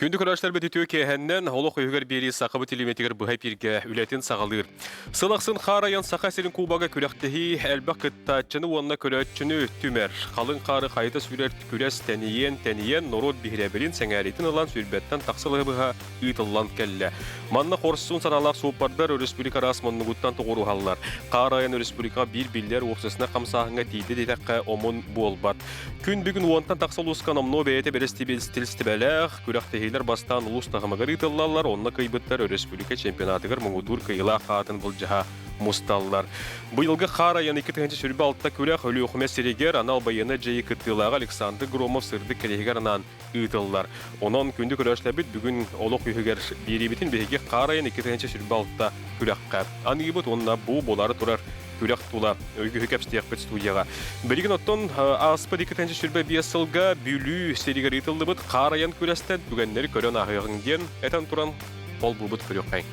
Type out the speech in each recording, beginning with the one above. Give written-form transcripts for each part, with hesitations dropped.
Күндү көрөөччүлэрбит үтүө киэһэннэн олох үһүгэр биэрии сахабыт илимэтигэр быһа эпииргэ үлэтин саҕалыыр. Сыл ахсын хаар айан Саха сирин кубога күрэхтэһии элбэх кыттааччыны уонна көрөөччүнү түмэр. Халыҥ хаары хайыта сүүрэр күрэс тэнийэн тэнийэн норуот биһирэбилин сэҥээриитин ылан сүүрбэттэн тахса сылы быһа ыытыллан кэллэ. Манна хорсун санаалаах суоппардар өрөспүүбүлүкэ араас муннугуттан тоҕуоруһаллар. Хаар айан өрөспүүбүлүкэҕэ биир биллэр уопсастыбаннай хамсааһыҥҥа тиийдэ диэтэххэ омун буолбат. Күн бүгүн уонтан тахса улууска номнуо бэйэтэ бэрэстэбиитэлистибэлээх күрэхтэһиилэр бастаан улуус таһымыгар ыытыллаллар, онно кыайбыттар өрөспүүбүлүкэ чемпионатыгар муҥутуур кыайыылаах аатын былдьаһа мусталлар. Быйылгы хаар айан 2026 күрэх Өлүөхүмэ сиригэр анал байыаннай дьайыы кыттыылааҕа Александр Громов сырдык кэриэһигэр анаан ыытыллар. Онон күндү көрөөччүлэрбит бүгүн олох үһүгэр биэриибитин биһиги хаар айан 2026 күрэххэ аныыбыт уонна бу буолаары турар күрэх тула үгүһү кэпсэтиэхпит студияҕа. Билигин оттон ааспыт 2025 сылга Бүлүү сиригэр ыытыллыбыт хаар айан күрэстэн түгэннэри көрөн ааһыаҕыҥ диэн этэн туран холбуубут көрүөххэйиҥ.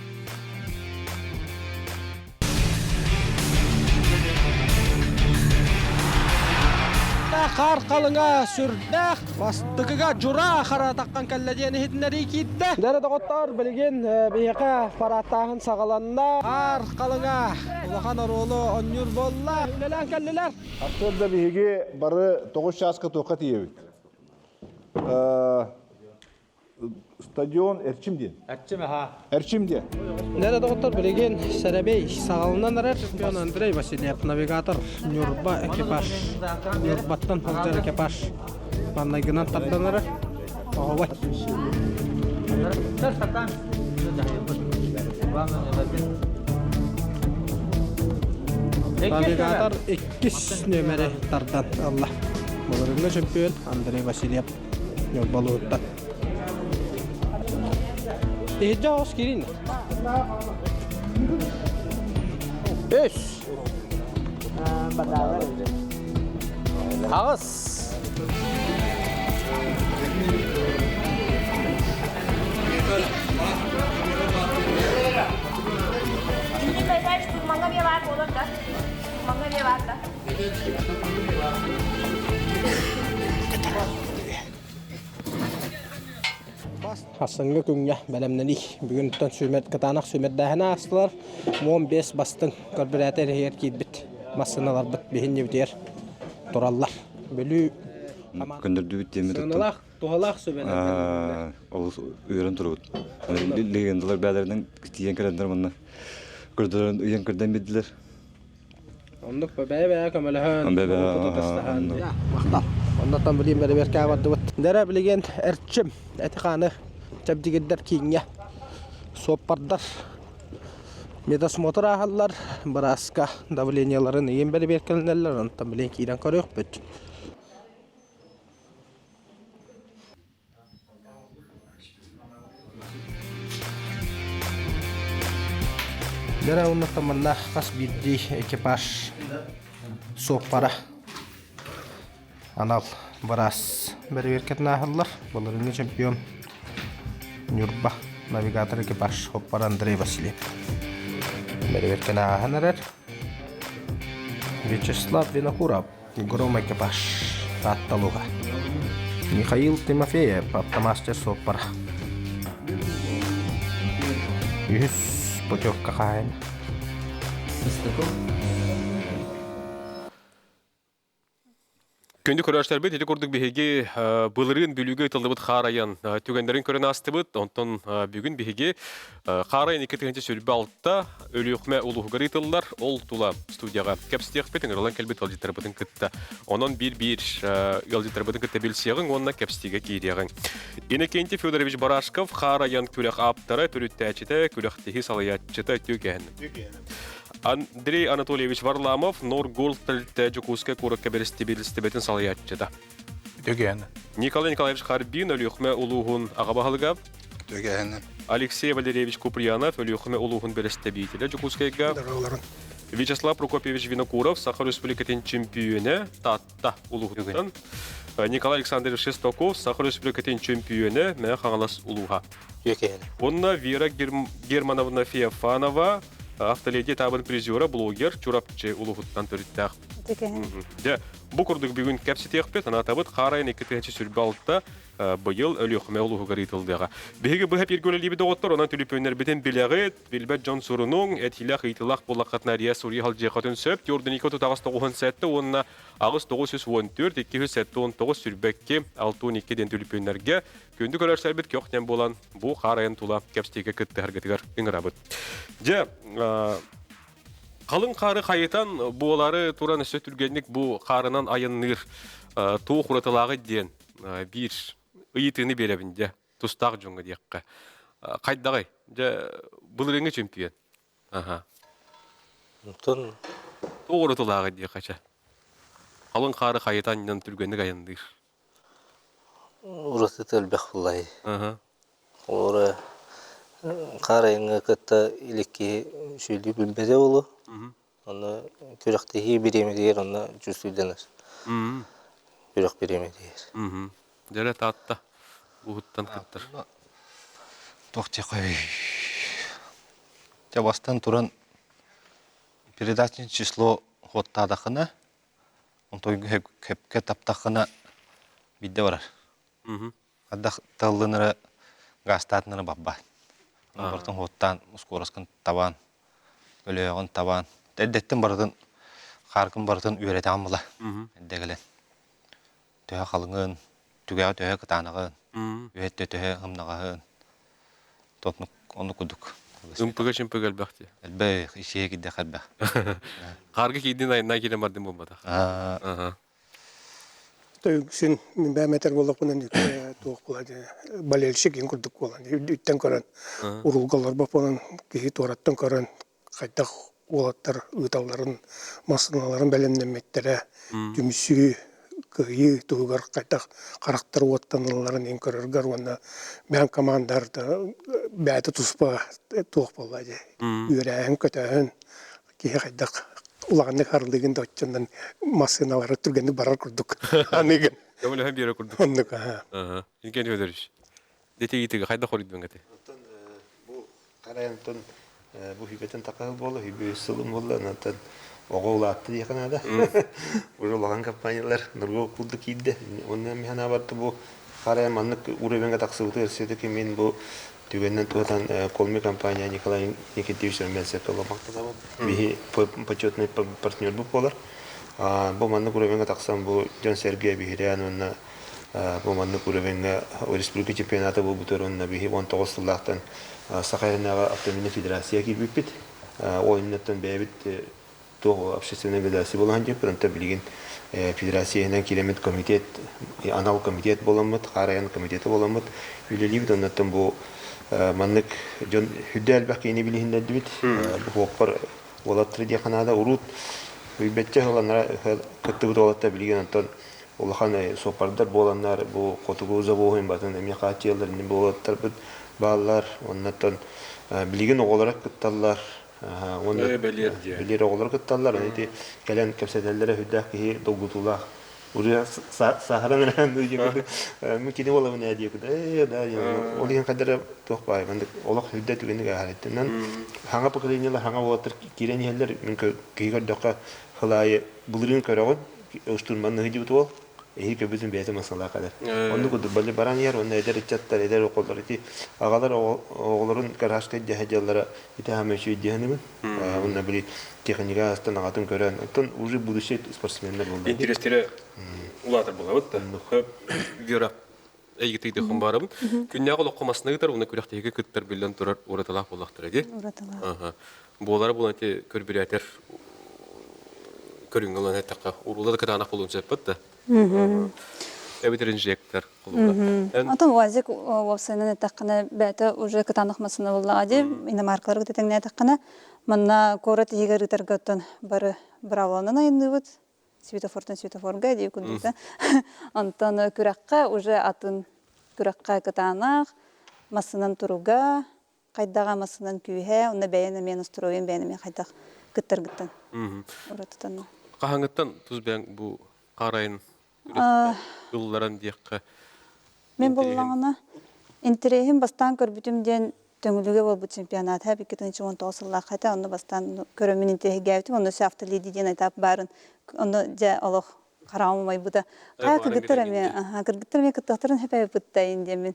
Хаар халыҥа сүрдээх, бастакыга дьураа хара таххан кэллэ диэн иһитиннэрии киирдэ. Дэрэ доҕоттоор, билигин биһиэхэ парааттааһын саҕаланна. Хаар халыҥа улахан оруолу онньуур буолла. Үлэлээн кэллилэр. Сарсыарда биһиги бары 9 чааска туохха тиийэбит? Стадион Эрчим диэн. Эрчим аха. Эрчим диэн. Нэрэ доҕоттор билигин Сэрэбэй саҕаланан эрэр чемпион Андрей Васильев, навигатор Ньурба экипаж. Ньурбаттан сылдьар экипаж маннайгынан тардан эрэр. Оһобой. Навигатор иккис нүөмэри тардан ылла. Былырыҥҥы чемпион Андрей Васильев Ньурбалыыттан. Иһирдьэ оҕус киирин. Үс. Аҕыс. Хасыҥҥы күҥҥэ бэлэмнэнии. Бүгүнтэн сүүмэр кытаанах сүүмэрдээһин аастылар. 15 бастыҥ көрбүрээтэр иһигэр киирбит массыыналарбыт биһинньибитигэр тураллар. Бүлүү Көндөрдүбүт диэммит сыаналаах, туһалаах сүбэлэр. Олус үөрэн турабыт. Легендалар бээлэринэн тиийэн кэлэннэр манна көрдөрөн ыйан көрдөн биэрдилэр. Оннук бэйэ-бэйэ көмөлөһөн, тутустаһан. Махтал. Оннотон билигин бэрэбиэркэ бардыбыт. Дэрэ билигин эрчим эти-хааны чэбдигирдэр кииҥҥэ суоппардар медосмотр ааһаллар, бырааска давлениеларын ыйын бэрэбиэркэлэнэллэр, онтон билигин киирэн көрүөхпүт. Дьэ уонна манна хас биирдии экипаж суоппара анал быраас бэрэбиэркэтин ааһаллар. Былырыыҥҥы чемпион Ньурба навигатор экипаж суоппара Андрей Васильев бэрэбиэркэни ааһан эрэр. Вячеслав Винокуров Гром экипаж Таатталуга. Михаил Тимофеев автомастер суоппара. Үһүс путевка хаһаайына. Күндү көрөөччүлэрбит, ити курдук биһиги былырыын Бүлүүгэ ыытыллыбыт хаар айан түгэннэрин көрөн аастыбыт. Онтон бүгүн биһиги Хаар айан 2026 Өлүөхүмэ улууһугар ыытыллар. Ол тула студияҕа кэпсэтиэхпит, ыҥырыллан кэлбит ыалдьыттарбытын кытта. Онон биир-биир ыалдьыттарбытын кытта билсиэҕиҥ уонна кэпсэтиигэ киириэҕиҥ. Иннокентий Федорович Барашков хаар айан күрэх ааптара, төрүттээччитэ, күрэхтэһии салайааччыта үтүө Андрей Анатольевич Варламов Норголд тэрилтэ Дьокуускай куоракка бэрэстэбиитэлистибэтин салайааччыта. Үтүгэн. Николай Николаевич Харбин Өлүөхүмэ улууһун аҕа баһылыга. Үтүгэн. Алексей Валерьевич Куприянов Өлүөхүмэ улууһун бэрэстэбиитэлэ Дьокуускайга. Вячеслав Прокопьевич Винокуров Саха Республикатын чемпионэ Таатта улууһуттан. Николай Александрович Шестаков Саха Республикатын чемпионэ Мэҥэ Хаҥалас улууһа. Уонна Вера Германовна Феофанова автоледи этабын призера, блогер Чурапчы улууһуттан төрүттээх. Дьэ, Бу курдук бүгүн кэпсэтиэхпит, санаатабыт хаарайын 2026 быйыл Өлүөхүмэ улууһугар ыытыллыаҕа. Биһиги быһа бииргэ үлэлиибит доҕоттор, онон түлүпүөннэрбитин билэҕит, билбэт дьон сурунуҥ, этиилээх ыйытыылаах буоллаххытына Риа суруйа сылдьыаххытын сөп. Тюрденико тутаҕас 97 уонна 8 914 279 22 62 диэн түлүпүөннэргэ күндү көрөрсөрбүт көх диэн буолан бу хаар айан тула кэпсэтиигэ кыттыһаргытыгар ыҥырабыт. Дьэ, халыҥ хаары хайытан буолары туран өссө түргэнник бу хаарынан айанныыр туох уратылааҕый диэн биир ыйытыыны биэрэбин дьэ тустаах дьоҥҥо диэххэ. Хайдаҕый? Дьэ, былырыыҥҥы чемпион. Аха. Онтон Туох уратылааҕый диэххэ чэ. Халыҥ хаары хайыта анньан түргэнник айанныыр. Уратыта элбэх буллай. Аха. Олора хаар айаҥҥа кытта илик киһи сүүлүү билбэтэ буолуо. Онно күрэхтэһии бириэмэтигэр онно чувствуйданар. Күрэх бириэмэтигэр. Дьэрэ Таатта уһуттан кыттар. Туох диэххэй? Дьэ бастан туран передачный число хуоттаатаххына, онтойгу хэпкэ таптаххына биирдэ барар. Ардах тыллынара гаастаатынара барбат. Барытын хуоттаан, ускуораскын табаан, өлөөҕүн табаан. Эрдэттэн барытын хааркын барытын үөрэтэҕин була. Эрдэ кэлэн. Төһө халыҥын, түгэҕэ төһө кытаанаҕын, үөһэттэ төһө ымнаҕаһын. Тотнук оннук курдук. Ымпыга-чымпыга элбэх дии. Элбэх, исиэ кирдэх элбэх. Хаарга киирдин айаннаа киирэн бардым буолбатах. Аха. Үксүн мин бэйэм этэр буоллахпына туох буола болельщик иһин курдук буолан үрдүттэн көрөн уруулга олорбот буолан киһи туораттан көрөн хайдах уолаттар ыыталларын массыыналарын бэлэмнэммиттэрэ түмсүү кыайыы туһугар хайдах харахтар уоттаналларын иһин көрөргөр уонна бэйэм командар бэйэтэ туспа туох буолла дии үөрээһин көтөөһүн киһи хайдах улаханнык харылыгын да оччонон массыыналара түргэнник барар курдук аныгын Көмөлөһөн биэрэр курдук. Оннук аха. Евгений Федорович, дэтиитигэ хайдах хоруйдуҥ этэй? Оттон бу карайантан бу хүбэтин такаһыл буолла, хүбү сылым буолла, онтон оҕо улаатты диэхэ наада. Уже улахан компаниялар нургу курдук киирдэ. Онно мин санаабар бу харайан маннык уровеньга тахсыбыты все-таки мин бу Түгэнинэн туһатан Колми компания Николай Никитич Мельцепело махтанабын. Биһи почетный партнербут буолар. Бу маннык уровеньга тахсан бу дьон-сэргэ биһирээн уонна бу маннык уровеньга республика чемпионата буолбутар уонна биһи 19 сыллаахтан Саха Сиринээҕи автомобильнай федерация киирбиппит. Ол иннинэн бэйэбит туох общественная федерация буолан диэппит, онтон билигин федерация иһинэн киирэммит комитет, анал комитет буоламмыт, хаарайан комитета буоламмыт үлэлиибит. Оннуттан бу маннык дьон үрдэ элбэх киһини билиһиннэрдибит. Бу хуоппар уолаттары диэххэ наада. Урут билбэччэ ыланнара кыттыбыт уолаттар билигин онтон улахан суоппардар буоланнар бу хотугу завоһун батын эмиэ хааччыйаллар иннин буолаттарбыт бааллар. Оннуттан билигин оҕолоро кытталлар. Уонна бэлиэр диэ. Бэлиэр оҕолор кытталлар. Аны ити кэлэн кэпсэтэллэрэ сүрдээх киһи долгутуулаах. Уже саһаран эрэн диэки кини буолабын ээ диэки ээ да ол иһин хайдара туох баай маннык олох үрдэ түгэнник ааһар хаҥа поколениелар хаҥа уолаттар киирэн иһэллэр мин киһи көрдөххө хылаайы былырыын көрөҕүн штурманныһы диэбит уол эһи көбүтүн бэйэтэ масалаа кэлэр. Оннук курдук бали баран иһэр уонна эдэр ыччаттар, эдэр оҕолор ити аҕалар оҕолорун гаражка илдьэ дьаллара ити хаама үчүгэй диэхинибин. Уонна били техника астан аҕатын көрөн, оттон уже будущий спортсменнар буолла. Интерестері улаатар булабыт да. Вера эйгитийдихун барабын. Күннээҕи олоххо масныгытар уонна күрэхтэһиигэ кыттар биллэн турар уратылаах буоллахтара дии. Уратылаах. Буолара буолан ити көрбүрээтэр көрүҥҥэ ылан эттэххэ, уруула да кытаанах буолуон сөп да. Эбэтэр инжектор холуга. Антон УАЗик уопсайынан эттэххинэ бэйэтэ уже кытаанах массыына буоллаҕа дии, иномаркаларга тэҥнээтэххинэ, манна куорат иһигэр ыытарга оттон бары бравланан айанныыбыт, светофортан светофорга дии курдук Онтон күрэххэ уже атын күрэххэ кытаанах, массынан туруга, хайдаҕа массынан күүһэ, онно бэйэн эмиэ настроен бэйэн эмиэ хайдах кыттаргыттан уратытан. Хаһаҥыттан тус бэйэҥ бу хаарайын ылларан диэххэ Мин буллаҕына интэриэһим бастаан көрбүтүм диэн Төҥүлүгэ буолбут чемпионат 2019 сыллаахха этэ онно бастаан көрөммүн интэриэһиргээбитим онно автоледи диэн этап баарын онно дьэ олох. хараҕым умайбыта. Хайа кыргыттар эмиэ, кыргыттар эмиэ кыттыахтарын хэпэбиппыттайын диэммин.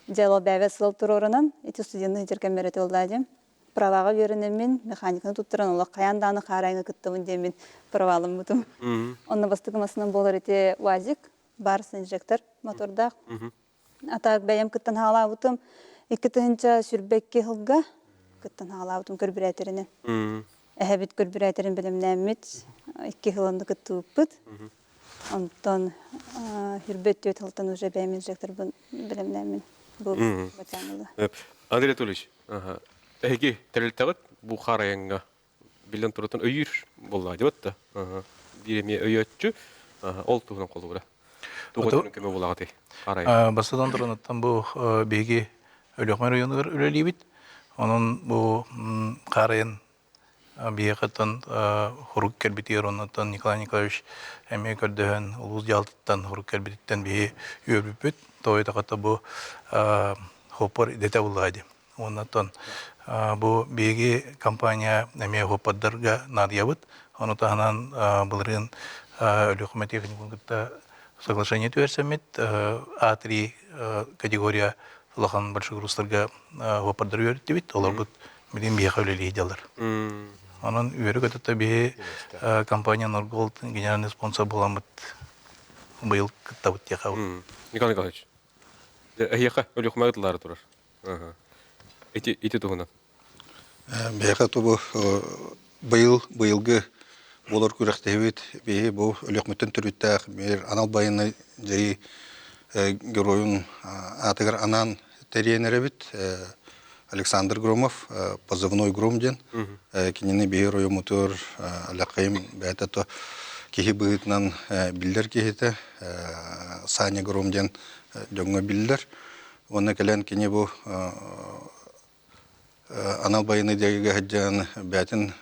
Дьэ, бэйэбэ сыл туруорунан, ити студенты сылдьар кэммэр этэ буоллаа диэм. Праваҕа үөрэнэммин, механиканы туттаран олох хайаан даҕаны хаарайга кыттабын диэммин праваламмытым. Онно бастакы массыынам буолар ити УАЗик, барс инжектор мотордаах. А так бэйэм кыттан хаалаабытым 2022 сылга кыттан хаалаабытым көрбүрээтэринэн. Эһэбит көрбүрээтэрин бэлэмнээммит икки сыл кыттыбыппыт. Онтон хүрбэт түөрт сылтан уже бэйэм инжекторбын бэлэмнээммин бу бачаанылы. Андрей Анатольевич, эһиги тэрилтэҕит бу харайаҥҥа биллэн туратын өйүүр буоллаа диэбит да. Биир эмиэ өйөөччү ол туһунан холобура. Тугу көмө буолаҕытый? Арай. Бастатан туран бу биһиги Өлүөхүмэ районугар үлэлиибит. Онон бу хаарайын биһиэхэттэн хорук кэлбитигэр оннуттан Николай Николаевич эмиэ көрдөһөн улуус дьаһалтатыттан хорук кэлбититтэн биһи үөрбүппүт. Тоҕо диэтэххэ бу хоппор идэтэ буллаҕа дии. Уонна бу биһиги компания эмиэ хоппордарга наадыйабыт. Ону таһынан былырыын Өлүөхүмэ техникумун кытта соглашение түһэрсэммит А3 категория улахан большегрузтарга хоппордары үөрэттибит. Олорбут билигин биһиэхэ үлэлии сылдьаллар. Онон үөрэ-көтө биһи компания Норголд генеральный спонсор буоламмыт быйыл кыттабыт диэхэ. Николай Николаевич, эһиэхэ Өлүөхүмэҕэ тыллаары турар. Ити ити туһунан. Биһиэхэ тубу быйыл быйылгы буолар күрэхтэһиибит биһи бу Өлүөхмүттэн төрүттээх биир анал байыаннай дьайыы геройун аатыгар анаан тэрийэн эрэбит. Александр Громов, позывной Гром диэн. Кинини биһи оройуоммутугар Алякайым бэйэтэ то киһи быһыытынан биллэр киһитэ. Саня Гром диэн дьоҥҥо биллэр. Уонна кэлэн кини бу анал байыаннай дьайыыга сылдьан бэйэтин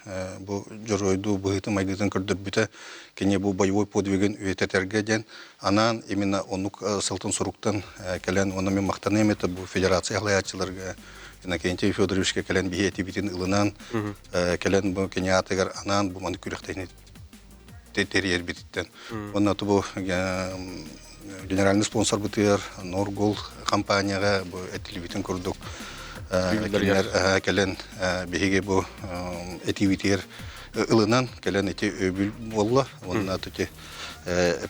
бу дьоруойдуу быһыытын-майгытын көрдөрбүтэ, кини бу боевой подвигын үйэтитэргэ диэн анаан именно оннук сылтан суруктан кэлэн уонна мин махтаныам этэ бу федерация салайааччыларга Иннокентий Федоровичка кэлэн биһи этибитин ылынан кэлэн бу кини аатыгар анаан бу маны күрэхтэһиини тэрийэрбититтэн. Уонна бу генеральный спонсорбытыгар Норгул компанияҕа бу этилибитин курдук кинилэр кэлэн биһиги бу этиибитигэр ылынан кэлэн ити өйбүл буолла уонна ити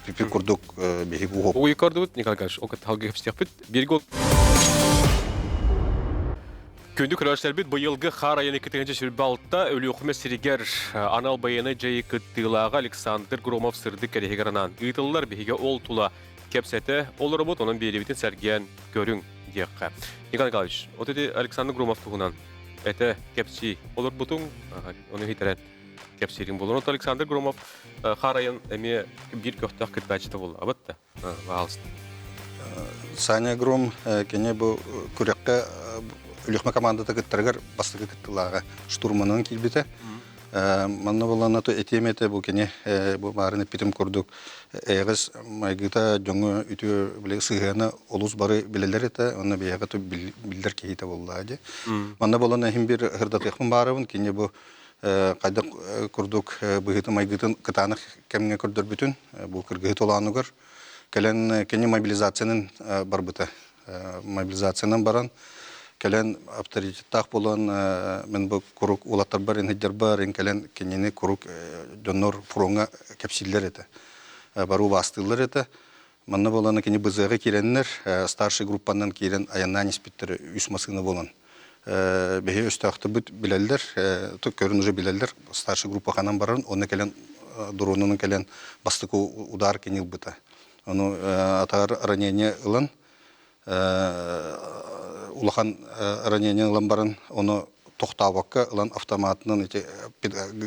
пипи курдук биһиги уһуп Уйкордубут Николай Николаевич, ол халгы кэпсиэхпит. Биргол Күндү көрөөччүлэрбит быйылгы хаар айан 2026 Өлүөхүмэ сиригэр анал байыаннай дьайыы кыттыылааҕа Александр Громов сырдык кэриһигэр анаан ыытыллар. Биһиги ол тула кэпсэтэ олоробут, онон биэриибитин сэргээн көрүҥ диэххэ. Николай Николаевич, вот эти Александр Громов туһунан этэ кэпсии олорбутуҥ, ону иһитэрэн кэпсиириҥ буолар. Онтон Александр Громов хаар айан эмиэ биир көхтөөх кыттааччыта буолла. Абат да? Пожалуйста. Саня Гром кини бу күрэххэ Өлүөхмэ командата кыттарыгар бастакы кыттыылааҕа штурманынан киирбитэ. Манна буоллаҕына этиэм этэ бу кини бу баарын эппитим курдук эйэҕэс майгыта дьоҥҥо үтүө били сыһыана олус бары билэллэр этэ уонна биһиэхэ биллэр киһитэ буоллаҕа дии. Манна буолан иһин бир ырдатыахпын баарабын кини бу хайдах курдук быһыытын-майгытын кытаанах кэмҥэ көрдөрбүтүн бу кыргыһыы толоонугар кэлэн кини мобилизациянан барбыта. Мобилизациянан баран кэлэн авторитеттаах буолан мен бу курук улаттарбар инһиддербар ин кэлэн кинини курук дьоннор фроҥҥа кэпсииллэр этэ. Баруу убаастыыллар этэ. Манна буолан кини БЗ-га киирэннэр старший группанан киирэн айаннаан испиттэр үс массыына буолан биһи өстөөхтөрбүт билэллэр, көрүн уже билэллэр, старший группа ханан барарын, онно кэлэн дронунан кэлэн бастакы удар кини ылбыта. Ону атаҕар ранение ылан, улахан ранение ылан баран, ону тохтообокко ылан автоматынан ити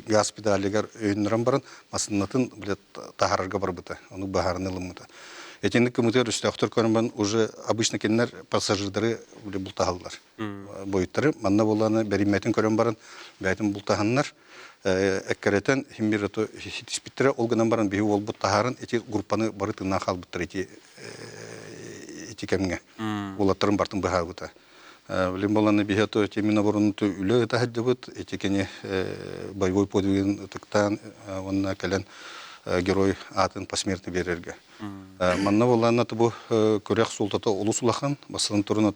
газ педалигар өйүннэрэн баран массыынатын таһаарарга барбыта, ону быһаарыны ылыммыта. Итинник кымытыгар өстөөхтөр көрөн баран уже обычно кинилэр пассажирдары бултаһаллар. Бойуттары манна буоллаҕына бэриммэтин көрөн баран бэйэтин бултаһаннар эккирэтэн химмир ото хитиспиттэрэ ол гынан баран биһи уолбут таһааран ити группаны бары тыыннаах хаалбыттар ити ити кэмҥэ уолаттарын бартын быһаабыта. Билин буоллаҕына биһи ото именно оборонуту үлэ ыта сылдьыбыт ити кини боевой подвигын ытыктаан уонна кэлэн. герой аатын посмертно биэрэргэ. Манна буоллаана бу күрэх суолтата олус улахан. Бастатан туран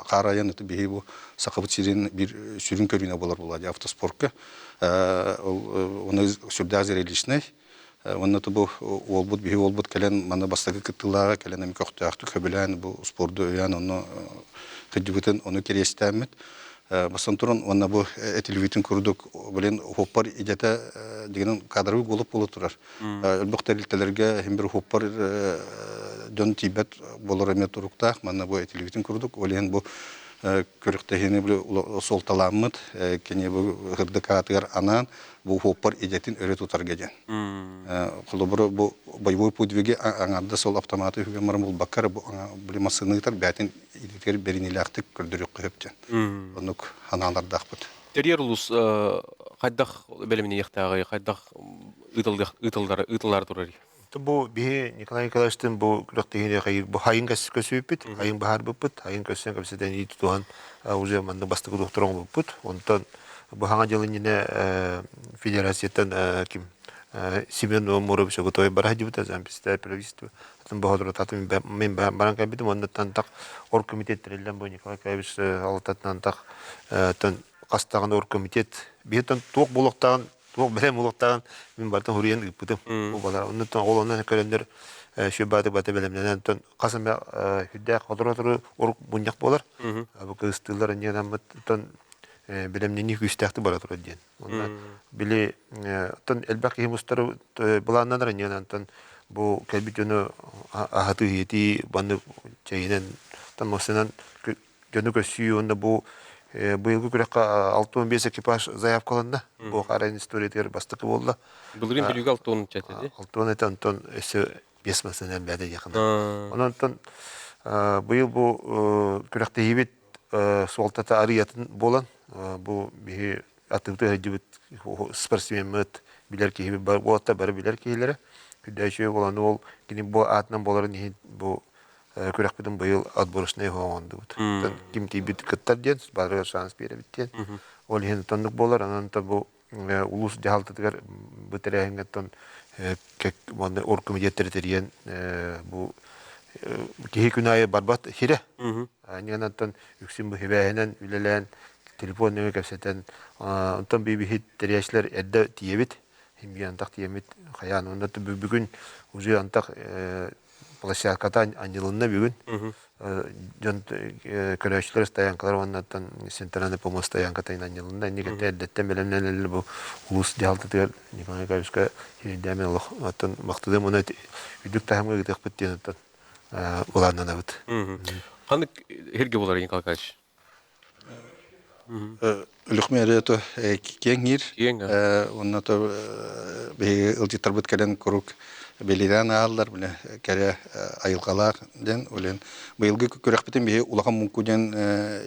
хаар айан биһи бу Сахабыт сирин биир сүрүн көрүүнэ буолар буолла автоспорка. Оны сүрдээх зрелищнэй. Уонна бу уолбут биһи уолбут кэлэн манна бастакы кыттыылааҕа кэлэн эми көхтөөхтүк хөбүлээн бу спорду өйөөн онно кырдьыбытын ону кэриэстээммит. Бастан туран уонна бу этилибитин курдук блин хоппар идэтэ дигинен кадровый голуб буола турар. Элбэх тэрилтэлэргэ иһин бир хоппар дьон тиийбэт болор эмиэ туруктаах. Манна бу этилибитин курдук ол иһин бу күрүктэһиини били суолталаммыт кини бу ырдык аатыгар анаан бу хуоппар идэтин өрө тутарга диэн. Холобура бу боевой подвиги аҥардас ол автоматы үһүгэн баран булбакка бу били массыына ыытар бээтин идэтигэр бэриниилээхтик көрдөрүөххэ сөп диэн. Оннук санаалардаахпыт. Тэрийэр улус хайдах бэлэмниэхтээҕий, хайдах ыытыллар ыытыллар турарый? Бу биһи Николай Николаевичтыын бу күрэхтэһиини бу хайын көсүүппүт, хайын баһаарбыппыт, хайын көссөн кэпсэтэн ии тутуһан уже маннык бастакы доктор оҥорбуппут. Онтон бу хаҥа дьыл иннинэ федерацияттан ким Семен Мурович Оготоев бара сылдьыбыта, зампредседатель правительства. Атын боһодурутатын мен баран кэлбитим, оннуттан так оргкомитет тэриллэн бу Николай Николаевич алтатынан так хастаҕын оргкомитет биһиттэн туох буолуохтааҕын туох бэлэм буолуохтааҕын мин барытын суруйан ыыппытым. Бу балар оннуттан ол онон көрөннөр сүбааты бата бэлэмнэнэн онтон хас эмэ сүрдээх хотору-хотору урук мунньах буолар. Бу кыыстыылар анньанаммыт оттон бэлэмнэнии күүстээхтик бара турар диэн. Онно били оттон элбэх киһи мустар былааннанар анньанан онтон бу кэлбит дьону аһатыы иһитии баннык чэйинэн оттон массыынан дьону көрсүү уонна бу быйылгы күрэххэ 65 экипаж заявкаланна. Бу Харайн историятыгар бастакы буолла. Былырыын Бүлүүгэ 60 этэ. 60 этэ, онтон өссө 5 массыынан бэйэтэ диэххэ. Онон онтон быйыл бу күрэхтэһиибит суолтата арыйатын буолан бу биһи атыыта сылдьыбыт спортсмеммыт билэр киһибит уолаттар бары билэр киһилэрэ. Күндээччи буолан ол кини бу аатынан буоларын иһин бу күрэхпитин быйыл отборочнай оҥордубут. Ким тиийбит кыттар диэн, барыга шанс биэрэбит диэн. Ол иһин оннук буолар, онон бу улуус дьаһалтатыгар бу тэрээһиҥҥэ уонна оргкомитеттары тэрийэн бу киһи күн аайы барбат сирэ. Анньанантан үксүн бу сибээһинэн үлэлээн, телефон нөҥүө кэпсэтэн, онтон биһи тэрийээччилэр эрдэ тиийэбит. Химбиэн антах тиийэммит хайаан онно бүгүн уже антах площадката анньылынна бүгүн. Дьон көрөөччүлэр стоянкалар уоннаттан центральный помост стоянката анньылынна. Инникитэ эрдэттэн бэлэмнэнэллэр бу улуус дьаһалтатыгар Николай Николаевичка сирэйдээмен олох оттон бахтыдым уонна үрдүк таһымҥа ыытыахпыт диэн оттон былааннанабыт. Ханнык сиргэ буолар Николай Николаевич? Өлүхмэ эрэ киэҥ иир. Онно то биһиги ылдьыттарбыт кэлэн куруук бэлиэтээн ааһаллар, бile кэрэ айылҕалаах диэн. Олен быйылгы күрэхпитин биһи улахан муҥку диэн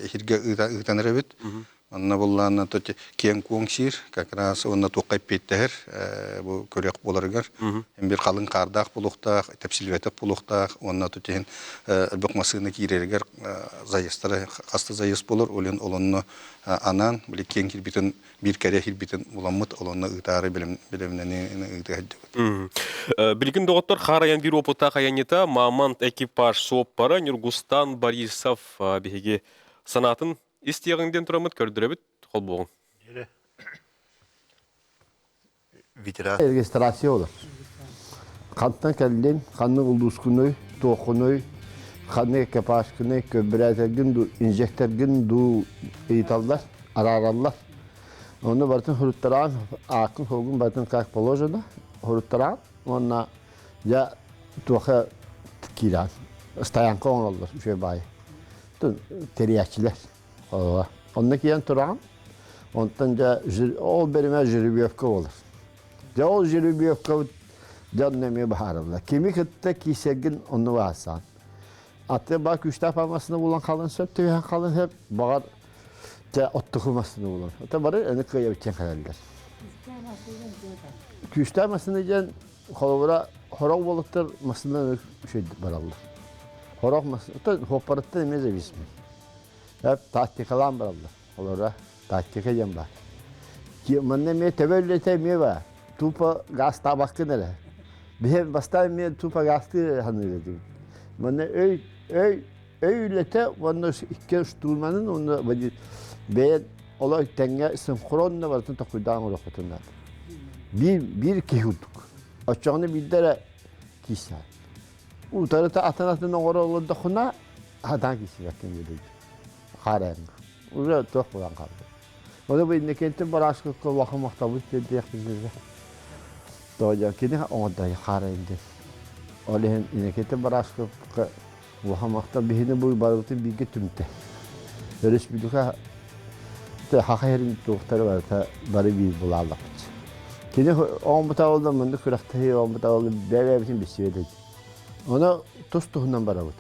иһиргэ ыытан эрэбит. Онно буллаан киэҥ-куоҥ сиир, как раз уонна туохха эппиэттэһэр бу көрүөх буоларыгар. Бир халыҥ хаардаах буолуохтаах, тэпсилибэтэх буолуохтаах уонна тутиһин элбэх массыына киирэригэр заездтара хаста заезд буолар, олен олонно анаан били киэҥ кирбитин биир кэрэ кирбитин буламмыт олонно ыытаары билэмнэни ыытыа сылдьабыт. Билигин доҕоттор хаар айан биир опыттаах айанньыта Мамонт экипаж суоппара Ньургустан Борисов биһиги санаатын истиэҕиҥ диэн тураммыт көрдөрөбүт холбуоҕуҥ. Ветеран. Регистрация олор. Хантан кэллин, ханнык улуускунуй, туоххунуй, ханнык экипажкыный, көбүрээтэргин дуу, инжектэргин дуу ыйыталлар, араараллар. Онно барытын суруттараан, ааккын суолгун барытын как положено, суруттараан уонна дьэ туоха киирэн стоянка оҥороллор үчүгэй баайы. Тэрийээччилэр. Онно киирэн тураҕын, онтон дьэ ол бэримэ жеребьевка буолар. Дьэ ол жеребьевкабыт дьэ онно эмиэ быһаарыллар. Кими кытта киирсэргин онно баасаан. Аты ба күүстээх массыына булан халын сөп, түһэн халын сөп, баҕар дьэ оттуку массыына булан. Ата бары аны кыайабыччан кэлэллэр. Күүстээх массыына диэн холобура хорох буолуттар массыына үчүгэй бараллар. Хорох массыына, хуоппарыттан эмиэ зависимый. Тактикалаан бараллар. Олоро тактика диэн баар. Манна эмиэ төбө үлэтэ эмиэ баар. Тупо гаастаабаккын эрэ. Биһи бастаан мен тупа гаастыы саныыр этим. Манна өй өй өй үлэтэ уонна икки штурманын уонна бэйэн олор тэҥҥэ синхронно барытын токуйдаан олоххутун наада. Биир биир киһи курдук. Оччоҕуна биирдэ эрэ киирсэр. Утарыта атын-атын оҥоро олордоххуна хатаан киирсибэккин диэбит. Хаарыаҥҥа. Уже туох буолан хаалбыт. Ону бу инникинтин барааскыкка улахан махталбыт тиэрдиэхпит Тоҕо кини оҥордо хаарайын диэн. Ол иһин инникинтин барааскыкка улахан махтал биһини бу барыбытын бииргэ түмтэ. Өрөспүүбүлүкэ хаха иһэрин туохтара барыта бары биир булааллахпыт. Кини оҥорбута буолла маннык күрэхтэһии оҥорбута буолла бэйэ-бэйэбитин билсибэт этибит. Ону тус-туһунан барабыт.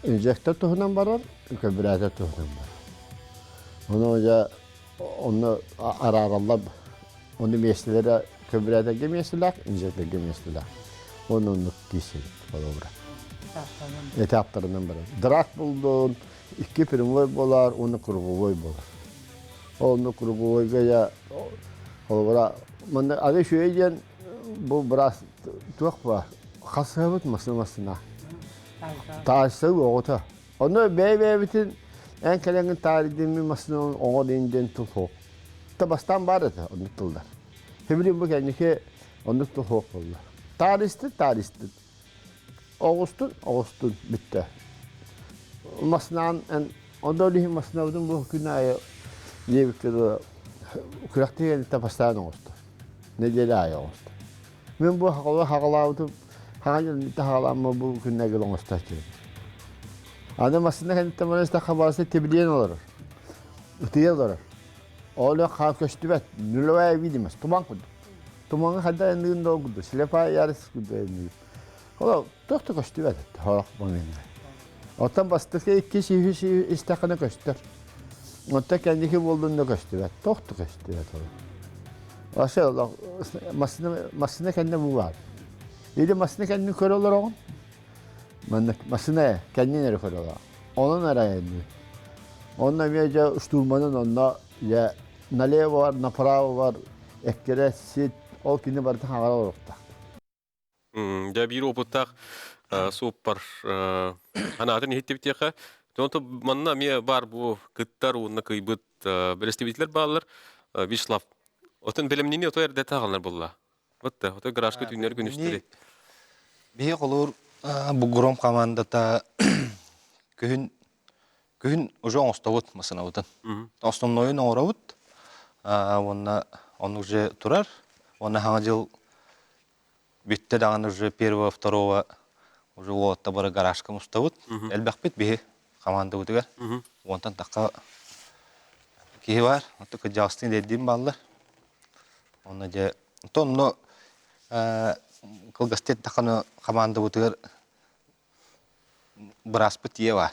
Инжектор туһунан барар, көбүрээтэр туһунан барар. Ону дьэ онно араараллар. Ону миэстэлэрэ көбүрээтэргэ миэстэлээх, инжекторга миэстэлээх. Оны оннук киирсэбит холобура. Этаптарынан барар. Драк булдун, икки прямой болар, уонна круговой болар. Онно круговойга я холобура манна аны үчүгэй диэн бу быраас туох ба хасыһабыт массына массына таайсыы оҕото онно бэйэ-бэйэбитин эн кэлэҥҥин таарыйдым массына оҕо диэн диэн тыл суох та бастаан баар этэ оннук тыллар Хибили бу кэнники оннук тыл суох буолла таарыстын таарыстын оҕустун оҕустун бүттэ массынаан эн онно ол иһин массыынабытын бу күн аайы диэбиккэ дылы күрэхтэһиини бастаан оҥостор нэдиэлэ аайы оҥостор мин бу хаҕалаабытым хаҥа хаҕалаамма бу күннэргэ оҥостооччубут аны массыына кэнниттэн баран истэххэ барыта тибилиэн олорор ытыйа олорор ол хаа көстүбэт нулевая видимость туман курдук тумаҥҥа хайдах энныгын да ол курдук слепая ярость курдук энныгын ол туох да көстүбэт сорох момеҥҥа Оттон бастакы иккис үһүс истэххинэ көстөр. Оттон кэнники буоллун да көстүбэт. Туох да көстүбэт ол. Вообще массыына массыына кэннэ бу баар. Или массыына кэннин көрө олороҕун. Манна массыына кэннин эрэ көрө олороҕун. Онон эрэ айанныыр. Онно эмиэ дьэ штурманын онно дьэ налево бар, направо бар, эккирэ сит, ол кини барытын хаҥара олоруохтаах. Дьэ биир опыттаах суоппар анаатын иһиттибитиэхэ. Онто манна эмиэ баар бу кыттар уонна кыйбыт бэрэстэбиитэлэр бааллар. Вячеслав, отон бэлэмниини ото эрдэ таҕаллар буолла. Вот да, ото гаражка түүннэр күнүстэри. Биһи холуур Бугуром командата күһүн күһүн уже оҥостобут масынабытын. Основнойун оҥоробут. Уонна он уже турар. Уонна хаҥа дьыл Бүттэ даҕаны уже первого, второго уже уолатта бары гаражка мустабыт. Элбэхпит биһи хамаандабытыгар. Уонтан тахха киһи бар. Оттон кырдьаҕастыын дэйдиин бааллар. Онно дьэ онно кылгастык эттэххинэ хамаандабытыгар бырааспыт ийэ баар.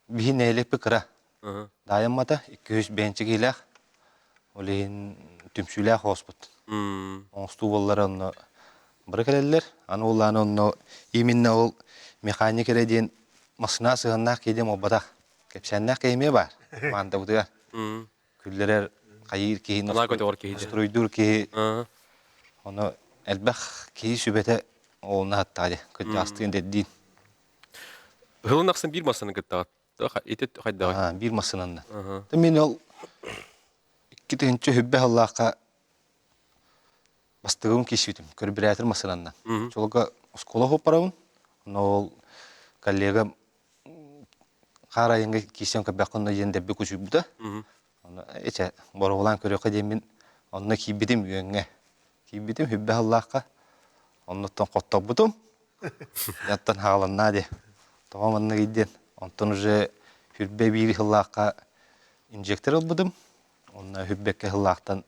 Биһи нэһилиэкпит кыра. Даайаммата 200 бэйэнчэ киһилээх. Ол иһин түмсүүлээх оҕуспут. Оҥостуу буоллар онно бары кэлэллэр. Аны ол аны онно именно ол механик эрэ диэн массыына сыһыаннаах киһи диэн буолбатах. Кэпсээннээх киһи эмиэ баар. Маандабытыгар. Күллэрэр хайыыр киһи, наструйдуур киһи. Ону элбэх киһи сүбэтэ оҕолуна хаттаҕа дии. Кырдьаҕастыын дэддиин. Ыһылын ахсын биир массыынаны кыттаҕыт. Ити хайдаҕый? Биир массыынаннан. Мин ол 2000 хүббэ сыллаахха бастыгым киирсибитим. Көрбүрээтэр массыынаннан. Чолга оскуола хоппарабын. Онно ол коллегам хаар айанга киирсэн көрбөххүн диэн дэбби кучуйбута. Онно эчэ боруобалаан көрүөххэ диэммин онно киирбитим үөҥҥэ. Киирбитим хүббэ сыллаахха. Оннуттан хотторбутум. Оттон хааланнаа диэ. Тоҕо манныгый диэн. Онтон уже хүрбэ биир сыллаахха инжектор ылбытым. Онно хүрбэккэ сыллаахтан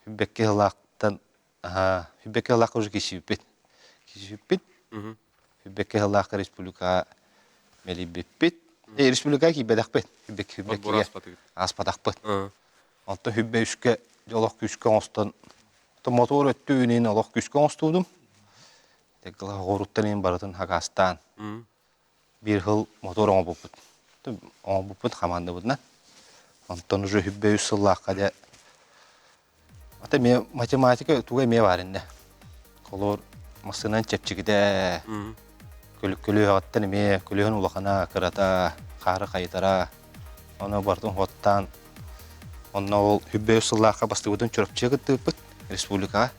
хүрбэккэ сыллаахтан хүрбэккэ сыллаахха уже киирсибиппит. Киирсибиппит. Хүрбэккэ сыллаахха республикаҕа мэлийбиппит. Республикаҕа киирбэтэхпит. Хүрбэккигэ ааспатахпыт. Онтон хүрбэ үскэ олох күүскэ оҥостон мотуор өттүнэн олох күүскэ оҥостубутум. Оҕуруттан иһин барытын хакаастаан биир сыл мотуор оҥорбуппут. Оҥорбуппут хамаандабытынан. Онтон уже хүббэ үс сыллаахха дьэ Ата эмиэ математика туга эмиэ баар иннэ. Холоор массыынан чэпчэкитэ, көлүөһэҕиттэн эмиэ көлүөһүн улахана, кырата, хаары хайытара, ону барытын уоттаан, онно ол үббэ үс сыллаахха бастыыбытын Чурапчыга кыттыыппыт республикаҕа.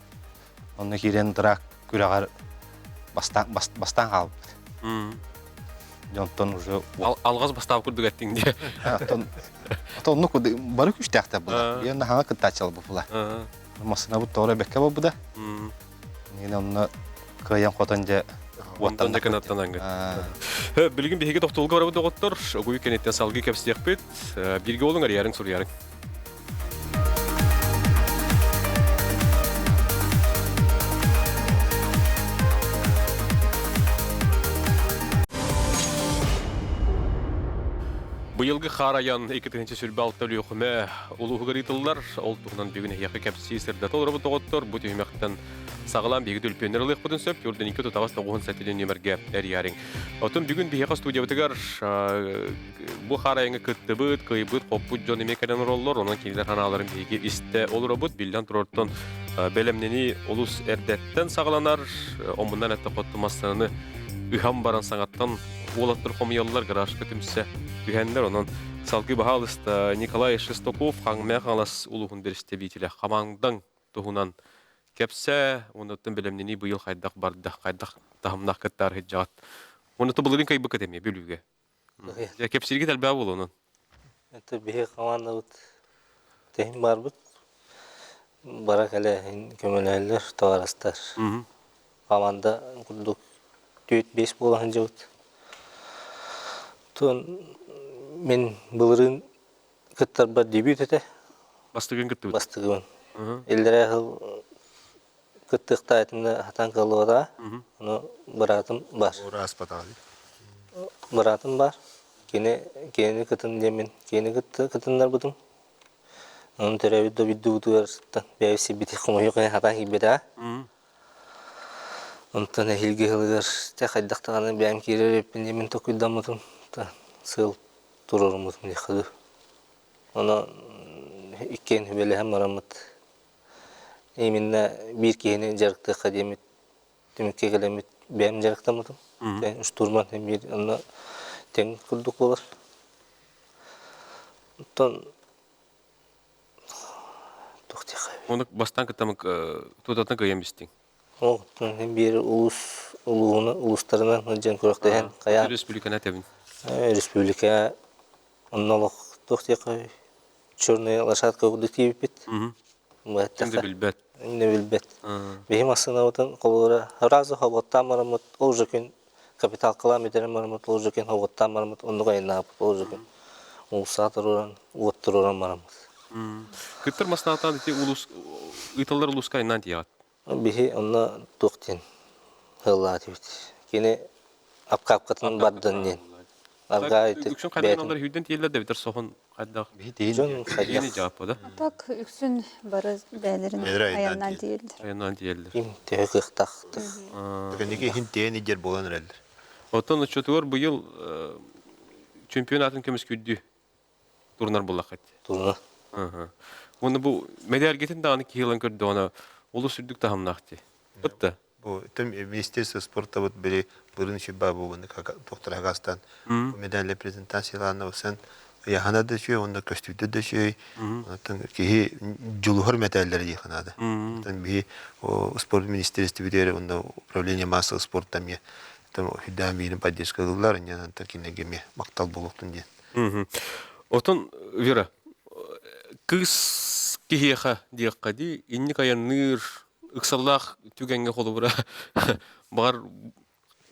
Онно киирэн драк күрэҕэр бастаан, бастаан хаалбыт. Дьонтон уже Алҕас бастаап курдук эттиҥ дии. Оттон оттон оннук бары күүстээхтэр була. Биир наһаҥа кыттааччылар була. Массыынабыт тоҕо бэккэ буолбута. Мин онно кыайан хотон дьэ уоттан да кынаттанан Билигин биһиги тохтуулга барабыт доҕоттор, огуй кэнниттэн салгыы кэпсиэхпит. Бииргэ олуҥ арыйарыҥ суруйарыҥ. Быйылгы хаар айан 2026 Өлүөхүмэ улууһугар ыытыллар. Ол туһунан бүгүн эһиэхэ кэпсии сырдата олоробут доҕоттор. Бу түһүмэхтэн саҕалаан биһиги түлпүөннэр ылыахпытын сөп. Юрдан 2 тутаҕас тоҕуһун сэтинин нүөмэргэ эрийээриҥ. Оттон бүгүн биһиэхэ студиябытыгар бу хаар айаҥҥа кыттыбыт, кыайбыт, хоппут дьон эмиэ кэлэн олороллор. Онон кинилэр санааларын биһиги истэ олоробут. Биллэн турартан бэлэмнэнии олус эрдэттэн саҕаланар. Омунан этэ хотту массыынаны ыһан баран саҥаттан уолаттар хомуйаллар, гаражка түмсэ түһэннэр. Онон салгыы баһаалыста Николай Шестаков Хаҥмэ Хаҥалас улууһун бэрэстэбиитэлэ Хамаҥдаҥ туһунан кэпсээ. Онуттан бэлэмнэнии быйыл хайдах барда, хайдах таһымнаах кыттаар сылдьаҕыт. Онуттан былырыын кыайбыккыт эмиэ Бүлүүгэ. Дьэ, кэпсииргит элбэх буолуо онон. Это биһи командабыт тэһин барбыт. Бара кэлэ көмөлөһөллөр товарыстар. Команда курдук 4-5 буола сылдьыбыт. Тон мин былырыын кыттарбар дебют этэ. Бастыгын кыттыбыт. Бастыгын. Иллэрээ сыл кыттыахтаатымна хатан кыллыбата. Ону быраатым бар. Быраатым бар. Кини кинини кытын диэммин кинини кытта кытыннарбытым. Онон төрөөбүт дойдубутугар бэйэбит сирбитин хомуйуох хатан киирбэтэ. Онтон эһиилги сылыгар дьэ хайдах даҕаны бэйэм киирэр эбиппин диэммин толкуйдаммытым. Сыал туруоруммутум диэххэ дуу. Ону иккиэн сүбэлэһэн бараммыт именно биир киһини дьарыктыахха диэммит түмүккэ кэлэммит бэйэм дьарыктаммытым. Штурман биир онно тэҥ курдук буолар. Оттон туох диэххэ Ону бастаан кыттамык тутатан кыайан бистиҥ. Ол биир улуус улууһуна улуустарынан сылдьан күрэхтэһэн хайаан Республиканы этэбин. Республика онно олох туох диэххэ черная лошадка курдук тиийбиппит. Ким да билбэт. Инне билбэт. Биһи массыынабытын холобура сразу хоботтаан бараммыт ол уже күн капиталкалаан бүтэрэн бараммыт ол уже күн хоботтаан бараммыт оннук айаннаабыт ол уже күн уулуссаҕа туруоран уот туруоран бараммыт. Кыттар массыынатаан ити улуус ыыталлар улууска айаннаан тиийэҕит. Биһи онно туох диэн ыаллаатыбыт. Кини апкапкатын бардын диэн. Аргаа Үксүн хайдах алар хүрдэн тиэллэр да битэр соһун хайдах Дьон хайдах жааппа да. Так үксүн бары бээлерин айаннаан тиийэллэр. Айаннаан тиийэллэр. Ким төһө кыахтаахтык. Кэнники иһин тиэйэн идер буолан эрэллэр. Оттон оччотугар быйыл чемпионатын көмүскүүрдүү турунар буллаххыт. Турунар. Уонна бу мэдээлгитин даҕаны киһи ылан көрдөҕүнэ олус үрдүк таһымнаах дии. Бытта. Бу тем Министерство спорта вот били бырын шиба бугуны доктор Хагастан медаль презентацияларына усан яхана да чүй онно көстүүтэ да чүй онтон киһи дьулуһар мэтээллэри дии ханаада. Онтон биһи спорт министерствотигэр онно управление массового спорта эмиэ там хүдээн биирин поддержка ылыллар инньэ онтон кинилэргэ эмиэ махтал буолуохтун диэн. Отон Вера, кыыс киһиэхэ диэххэ дии, инник айанныыр ыксаллаах түгэҥҥэ холобура баҕар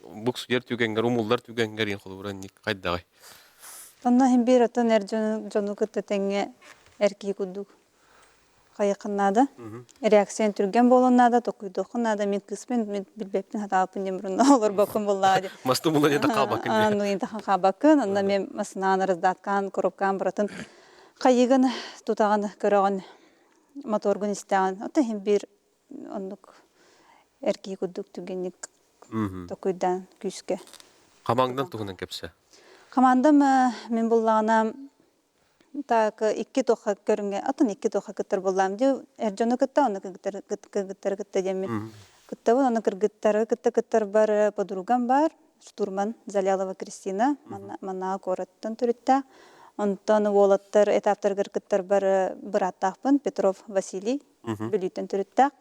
буксуйар түгэҥҥэр, умуллар түгэҥҥэр иин холобура инник хайдаҕый? Онно иһин биир оттон эр дьону, дьону кытта тэҥҥэ эр киһи курдук хайыаххын наада. Реакциян түргэн буолуон наада, токуйдуоххун наада. Мин кыыспын, мин билбэппин, хатаабаппын диэн мурунна олорбоккун буоллаҕа дии. Масты булан это хаалбаккын дии. Ну, это хаалбаккын. Онно мен масынаан раздаткаан, коробкаан барытын хайыгын тутаҕын, көрөҕүн, моторгун истэҕин. Оттон иһин биир оннук эркии курдук түгэнник токуйдаан күүскэ. Хамаҥдан туһунан кэпсэ. Хамаандам мин буллаҕына. Так, икки туохха көрүҥҥэ, атын икки туохха кыттар буоллаам дии. Эр дьону кытта, онно кыргыттары кыргыттары кытта диэммин кыттабын. Онно кыргыттары кытта кыттарбар подругам баар, штурман Залялова Кристина, маннааҕы куораттан төрүттээх. Онтон уолаттар этаптарыгар кыттарбар бырааттаахпын, Петров Василий, Бүлүүттэн төрүттээх.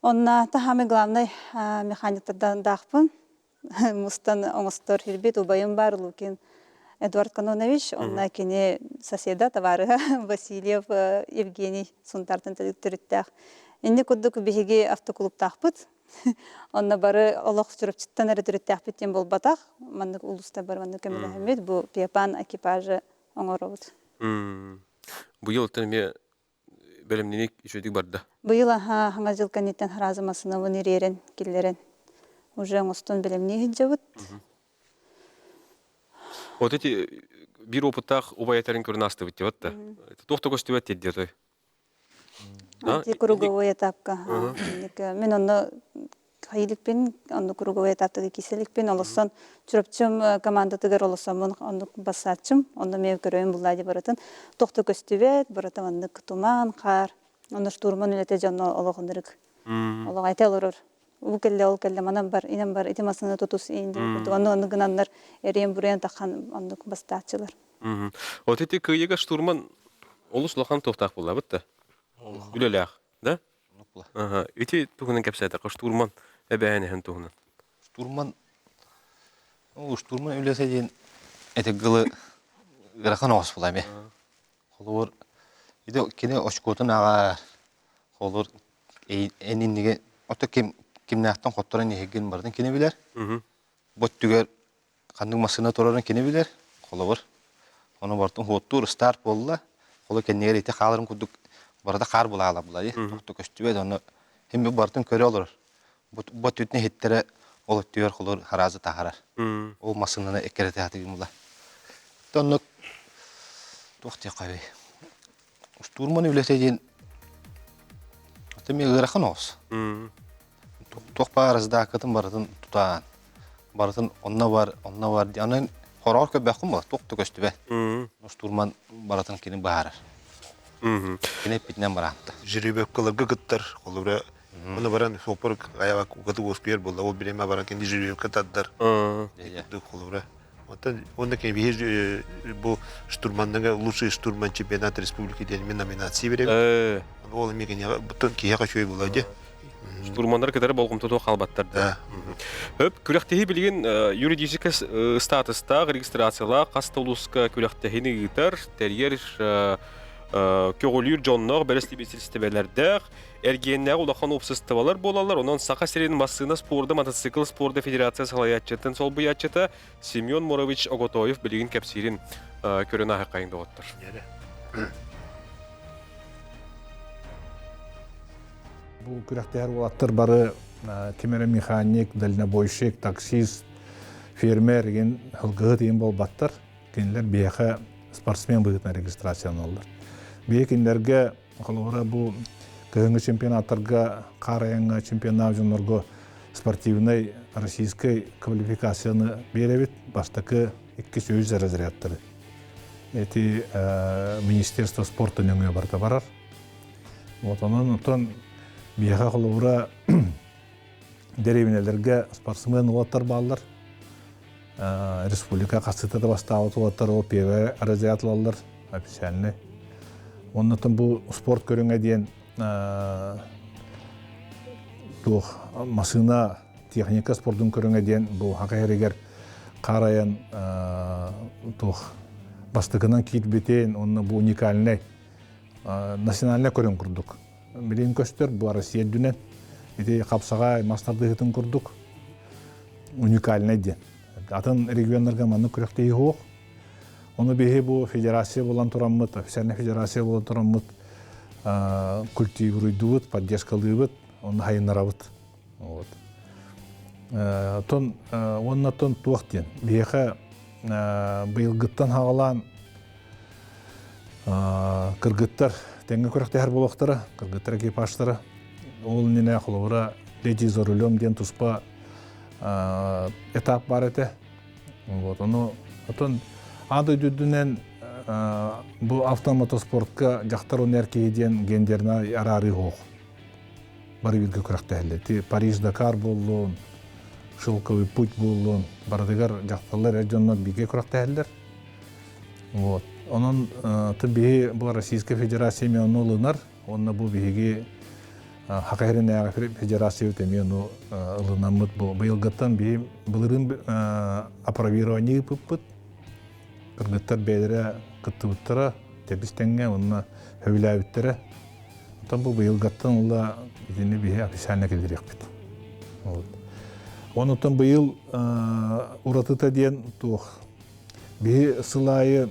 Онно самый главный механиктардаахпын. Мустан оҥостор ирбит убайым бар Лукин Эдуард Кононович, онно кини соседа, товарыһа Васильев Евгений Сунтартан төрүттээх. Инни курдук биһиги автоклубтаахпыт. Онно бары олох Чурапчыттан эрэ төрүттээхпит диэн буолбатах. Маннык улууста бар маннык көмөлөһөммүт бу Пиапан экипажы оҥоробут. Быйыл оттон эмиэ бэлэмнэни үчүгүйдүк барда. Быйыл аха хаҥа дьыл кэнниттэн харазы масынабын ириэрэн киллэрэн уже оҥостон бэлэмнии сылдьабыт. Вот эти биир опыттаах убай этэрин көрөн аастыбыт диэбит да. Туох да көстүбэт диэт диэтой. Ити круговой этапка. Мин онно хайылыкпин, онно круговой этаптыгы киселикпин, олоссон Чурапчым командатыгар олосоммун оннук бассааччым, онно мен көрөйүн буллаа ди барытын. Тохто көстүбэт, барыта маннык туман, хаар. Онно штурман үлэтэ дьонно олохуннарык. Олох айта олорор. Бу кэллэ, ол кэллэ, манан бар, инэн бар, ити масына тутус иин диэн курдук. Онно онну гынаннар эриэн буруйан тахан оннук бастааччылар. Вот эти кыйыга штурман олус улахан туохтаах буоллабыт да. Үлэлээх, да? Ага. Ити туһунан кэпсээтэххэ штурман эбээнэһин туһунан. Штурман ол штурман үлэтэ диэн этигылы ыарахан оҕус була эми. Холобур ити кини очкотун ааҕар холобур эн иннигэ ото ким кимнээхтэн хотторон иһигин барытын кини билэр. Бу өттүгэр ханнык массыына турарын кини билэр, холобур. Ону барытын хуоттуур старт буолла. Холо кэннигэр ити хааларын курдук барыта хаар булаала булай. Тохто көстүбэт ону хим барытын көрө олорор. Бу өттүтүн иһиттэрэ ол өттүгэр холор хараазы таһарар. Ол массыынаны эккирэтэ хатыгын була. Оннук туох диэххэ Штурман үлэтэ диэн эмиэ ыарахан оҕус. Туох баар сдаакатын барытын тутаан, барытын онно бар, онно бар диэн. Онон хороҕор көрбөххүн була, туох да көстүбэт. Штурман барытын кини быһаарар. Кини эппитинэн бараатта. Жеребьевкаларга кыттар, холобура, оны баран суоппар айаҕа кукаты уоскуйар буолла, ол бириэмэ баран кини жеребьевка тардар. Холобура, Оттон уонна биһи бу штурманныга лучший штурман чемпионат республики диэн мин номинация берем. Ол эмиэ киниэхэ буттан киһиэхэ үчүгэй буолар дии. Штурманнар кытары болҕомтото хаалбаттар да. Өп күрэхтэһии билигин юридическай статустаах, регистрациялаах хас да улууска күрэхтэһиини ыытар, тэрийэр көҕүлүүр дьонноох бэрэстэбиитэлистибэлэрдээх, эргиэннээҕи улахан уопсастыбалар буолаллар. Онон Саха сирин массыына спорда, мотоцикл спорда федерация салайааччытын солбуйааччыта Семен Морович Оготоев билигин кэпсиирин көрөн ааһыаххайыҥ доҕоттор. Бу күрэхтэһэр уолаттар бары ким эрэ механик, дальнобойщик, таксист, фермер игин ылгыһыт игин буолбаттар. Кинилэр биһиэхэ спортсмен быһыытынан регистрацияланаллар. Биһи кинилэргэ Холобура, бу кыһыҥҥы чемпионаттарга хаар айаҥҥа чемпионнаах дьоннорго спортивнай российскай квалификацияны биэрэбит. Бастакы 200 разрядтары. Эти Министерство спорта нөҥүө барыта барар. Вот онон оттон биһиэхэ холобура дэриэбинэлэргэ спортсмен уолаттар бааллар. Республика хастыта да бастаабыт уолаттар ол первый разряд ылаллар официальный. Оннотон бу спорт көрүҥэ диэн туох массыына техника спордун көрүҥэ диэн бу хака эригэр хаар туох бастакынан киирбитин онно бу уникальный национальный көрүҥ курдук билин көстөр бу Россия үрдүнэн ити хапсаҕай мас тардыһыытын курдук уникальный диэн атын регионнарга маннык күрэхтэһии суох Ону биһи бу федерация буолан тураммыт, официальная федерация буолан тураммыт культивируйдубут, поддержкалыыбыт, онно хайыннарабыт. Вот. Тон уонна тон туох диэн. Биһиэхэ быйылгыттан хаҕалаан кыргыттар тэҥҥэ күрэхтэһэр буолуохтара, кыргыттар экипажтара. Ол иннинэ холобура «Леди за рулем» диэн туспа этап бар этэ. Вот, ону отон аан дойду үрдүнэн бу автомотоспортка дьахтар уонна эр киһи диэн гендернай араарыы суох. Бары бииргэ күрэхтэһэллэр. Ти Париж-Дакар буоллун, Шелковый путь буоллун, барытыгар дьахталлар эр дьоннор бииргэ күрэхтэһэллэр. Вот. Онон биһи бу Российская Федерация эмиэ ону ылынар, уонна бу биһиги Саха сиринээҕи федерациябыт эмиэ ону ылынаммыт бу быйылгыттан биһи былырыын опробирование ыыппыппыт. Кыргыттар бэйэлэрэ кыттыбыттара, тэбис тэҥҥэ уонна сөбүлээбиттэрэ. Оттон бу быйылгаттан ыла итини биһи официально киллэриэхпит. Вот. Онуттан быйыл уратыта диэн туох Биһи сыл аайы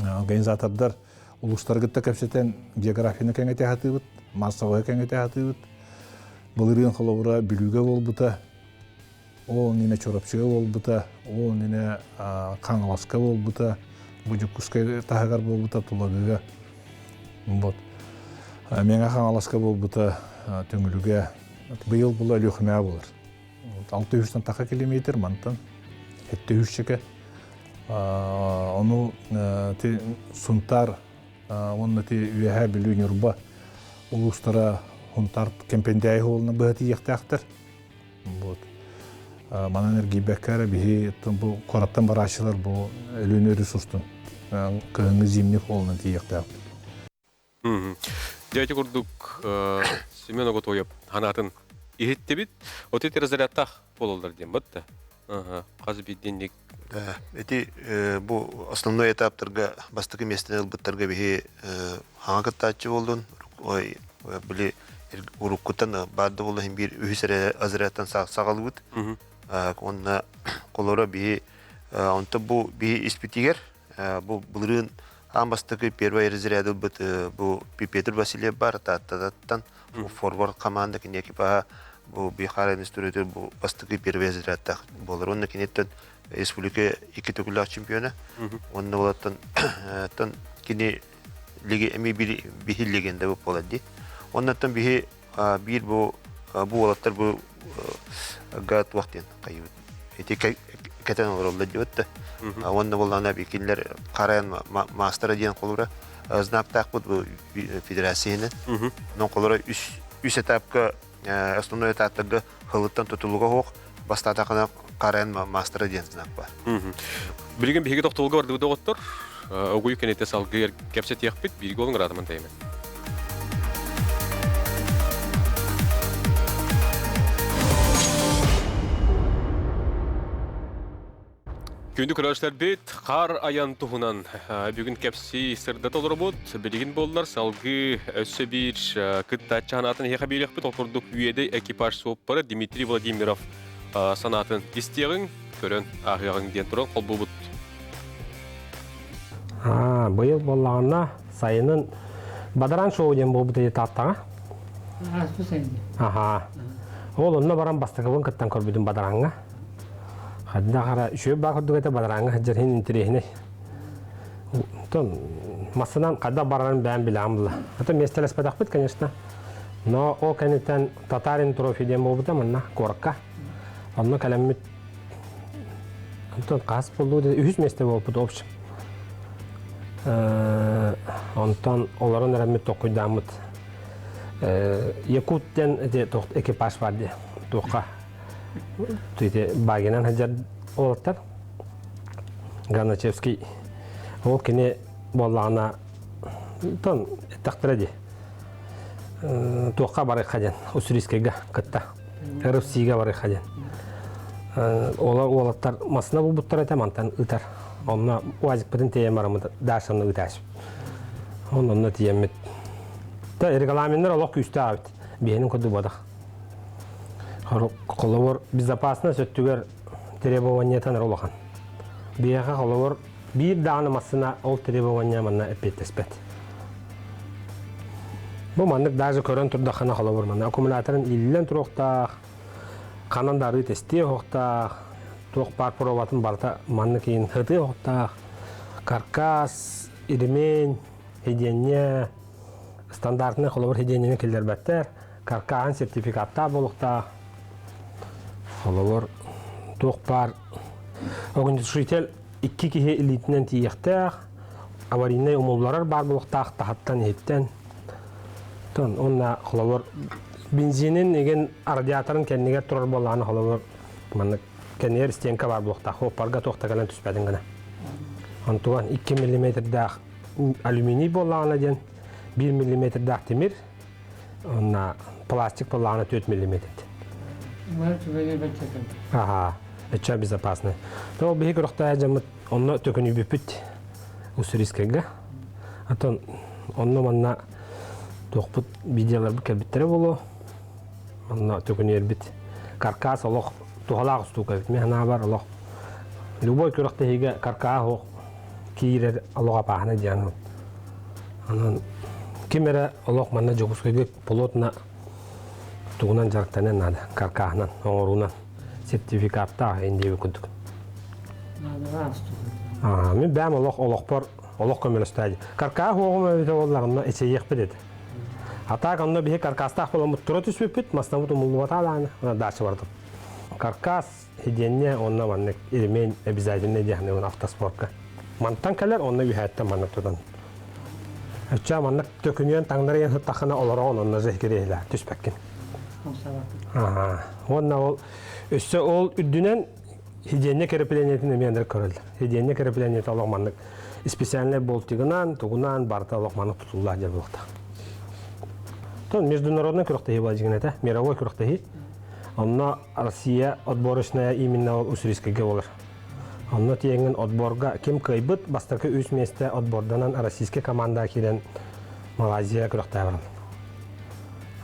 организатордар улуустары кытта кэпсэтэн географияны кэҥэтэ сатыыбыт, массовайы кэҥэтэ сатыыбыт. Былырыын холобура Бүлүүгэ буолбута, ол иннинэ Чурапчыга буолбута, ол иннинэ Хаҥаласка буолбута, бу Дьокуускай таһыгар буолбута, Тулагыга. Вот. Мэҥэ Хаҥаласка буолбута, Төҥүлүгэ. Быйыл була Өлүөхүмэҕэ буолар. 600 таха километр мантан 700 Ону ти Сунтаар уонна ти Үөһээ Бүлүү Ньурба улуустара Хунтаар Кэмпэндээйи суолунан быһа тиийиэхтээхтэр. Вот. Манан эргийбэккэ эрэ биһи бу куораттан барааччылар бу Өлүөнэ өрүс устун кыһыҥҥы зимний суолунан тиийиэхтээхпит. Дьэ ити курдук Семен Оготоев санаатын иһиттибит. Вот ити разрядтаах буолаллар диэн бат да. Хас биирдиинник. Да, ити бу основной этаптарга бастакы миэстэни ылбыттарга биһи хаҥа кыттааччы буоллун, ой, били уруккуттан баар да буолла иһин биир үһүс эрэ разрядтан саҕалыыбыт. Уонна холоро биһи онто бу биһи испитигэр Бу былырыын аан бастакы первый разряд ылбыт бу Петр Васильев бар Тааттататтан форвард команда кини экипаһа бу Бихар институту бу бастакы первый разрядтаах буолар. Онно киниттэн республика икки төгүллээх чемпиона. Онно болаттан тан кини лиги эми бир биһи легенда бу буолар ди. Оннаттан биһи биир бу бу уолаттар бу гат вахтен кайыбыт. Ити кэтэн олороллор диэбит да. Уонна буоллаҕына кинилэр харайан маастара диэн холура знактаахпыт бу федерация иһинэн. Онон холура үс үс этапка основной этаптарга хылыттан тутулуга суох бастаатахына харайан маастара диэн знак бар. Билигин биһиги тохтобулга бардыбыт доҕоттор. Огуй кэнниттэн салгыы кэпсэтиэхпит. Бииргэ олуҥ ыраатаман тэйимэн. Күндү көрөөччүлэрбит, хаар айан туһунан бүгүн кэпсии сырдата олоробут. Билигин буоллар салгыы өссө биир кыттааччы санаатын эһиэхэ биэриэхпит. Ол курдук Үөдэй экипаж суоппара Дмитрий Владимиров санаатын истиэҕиҥ, көрөн ааһыаҕыҥ диэн туран холбуубут. Быйыл буоллаҕына сайынын Бадаран шоу диэн буолбут эти Тааттаҕа. Аха. Ол онно баран бастакыбын кыттан көрбүтүм Бадараҥҥа. Хайдах ара үчүгэй баа курдук этэ Бадараҥҥа сылдьар иһин интэриэһинэй. Онтон массынан хайдах барарын бэйэм билэҕим була. Это миэстэлэспэтэхпит, конечно. Но ол кэнниттэн Татарин трофи диэн буолбута манна куоракка. Онно кэлэммит Онтон хас буоллу үһүс миэстэ буолбут общем. Онтон олорон эрэммит токуйдааммыт Якут диэн ити экипаж бар дии туохха ити багинан сылдьар уолаттар Ганачевский ол кини буоллаҕына тон эттэхтэрэ дии туохха барыахха диэн Уссурийскайга кытта РФСИга барыахха диэн Олар уолаттар масына булбуттар этэ мантан ытар. Онно УАЗикпытын тиэйэн бараммыт Дашаны ытаачып. Онно тиийэммит. Та регламеннар олох күүстээх эбит. Биһинин курдук буолбатах. Холобур безопасность өттүгэр требованиетан эрэ улахан. Биһиэхэ холобур биир даҕаны массыына ол требования манна эппиэттэспэт. Бу маннык даже көрөн турдаххына холобур манна аккумуляторын ииллэн туруохтаах, ханан да арыы тэстиэ оһохтоох, туох баар пробатын барыта маннык иин хытыы оһохтоох, каркас, ремень, сидиэнньэ, стандартный холобур сидиэнньэни киллэрбэттэр, каркаһын сертификаттаах буолуохтаах. Холобур, туох баар огнетушитель икки киһи илиитинэн тиийиэхтээх. аварийнай умулларар баар буолуохтаах таһыттан иһиттэн. Тон онна холобур бензинин игин радиаторын кэннигэр турар буоллаҕына холобур маннык кэннигэр стенка баар буолуохтаах. Оппарга туох да кэлэн түспэтин гына. Онтуган 2 миллиметрдаах алюминий буоллаҕына диэн 1 миллиметрдаах тимир Онна пластик буоллаҕына 4 миллиметр. Аха, өччө безопасный. То биһи көрөхтөөх дьаммыт онно төкүнүйбүппүт Уссурийскайга. Атын онно манна туохпут видеоларбыт кэлбиттэрэ буолуо. Онно төкүнүйэрбит каркас олох туһалаах устуука эбит. Мин санаабар олох любой күрэхтэһиигэ каркас оһох киирэр олох апааһына диэн. Онон ким эрэ олох манна Дьокуускайга плотно тугунан дьарыктаныан наада, каркаһынан, оҥоруунан сертификаттаах индиэби курдук. Мин бэйэм олох олохпор олох көмөлөстөөдү. Каркаах уоҕум эбитэ буоллаҕына эчэйиэхпит этэ. А так онно биһи каркастаах буоламмыт тура түспүппүт, маснабыт умуллубата даҕаны, дача бардым. Каркас Сидиэнньэ уонна маннык ремень обязательно диэхнэ автоспортка. Мантан кэлэр онно үһээттэн маннык тутан. Өччө маннык төкүнүөн таҥнарыйан сыттаххына олороҕун онно зэһкириэһилэ түспэккин. Уонна ол өссө ол үрдүнэн сидиэнньэ креплениетин эмиэ андыр көрөллөр. Сидиэнньэ креплениета олох маннык специальный болтигынан, тугунан барыта олох маннык тутуллаах дьэ буолуохтаах. Тон международный күрэхтэһии буолар дьиҥинэтэ, мировой күрэхтэһии. Онно Россия отборочная именно ол Уссурийскайга буолар. Онно тиэҥҥин отборга ким кыайбыт бастакы үс миэстэ отборданан российскай командаҕа киирэн Малайзия күрэхтэһэ баран.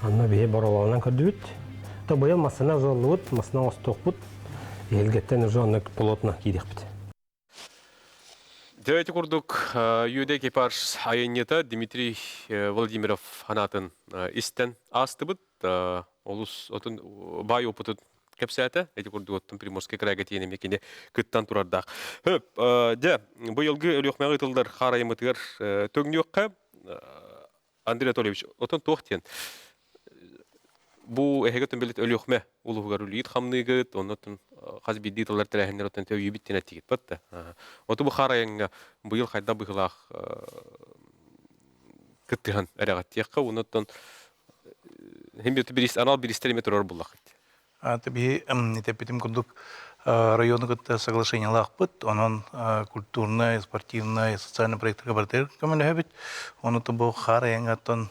Онно биһи боролоонон көрдүбүт. То быйыл массына уже массына оҥостуохпут. Эһилгэттэн уже онно плотно киириэхпит. Дьэ, ити курдук ЮД экипаж айанньыта Дмитрий Владимиров санаатын истэн аастыбыт. Олус отун баай опытын кэпсээтэ. Ити курдук оттон Приморскай крайга тиийэн эмиэ кини кыттан турардаах. Хөп, дьэ, быйылгы Өлүөхмэҕэ ыытыллар хаар айыммытыгар төҥнүөххэ Андрей Анатольевич, отон туох диэн бу эһиги отон билет Өлүөхмэ улууһугар үлүйүт хамныыгыт, оннотон хас биирдии тыллар тэрээһиннэр отон өйүүбүт диэн эттигит батта. Оту бу хаар айаҥҥа быйыл хайдах быһыылаах кыттыһан эрэҕэттиэххэ, оннотон хим бирис анал биристэр эме турар буллахыт. Биһи этеппитим курдук району кытта соглашениелаахпыт, онон культурнай, спортивнай, социальный проекттарга барытыгар көмөлөһөбүт. Ону бу хаар айаҥҥаттан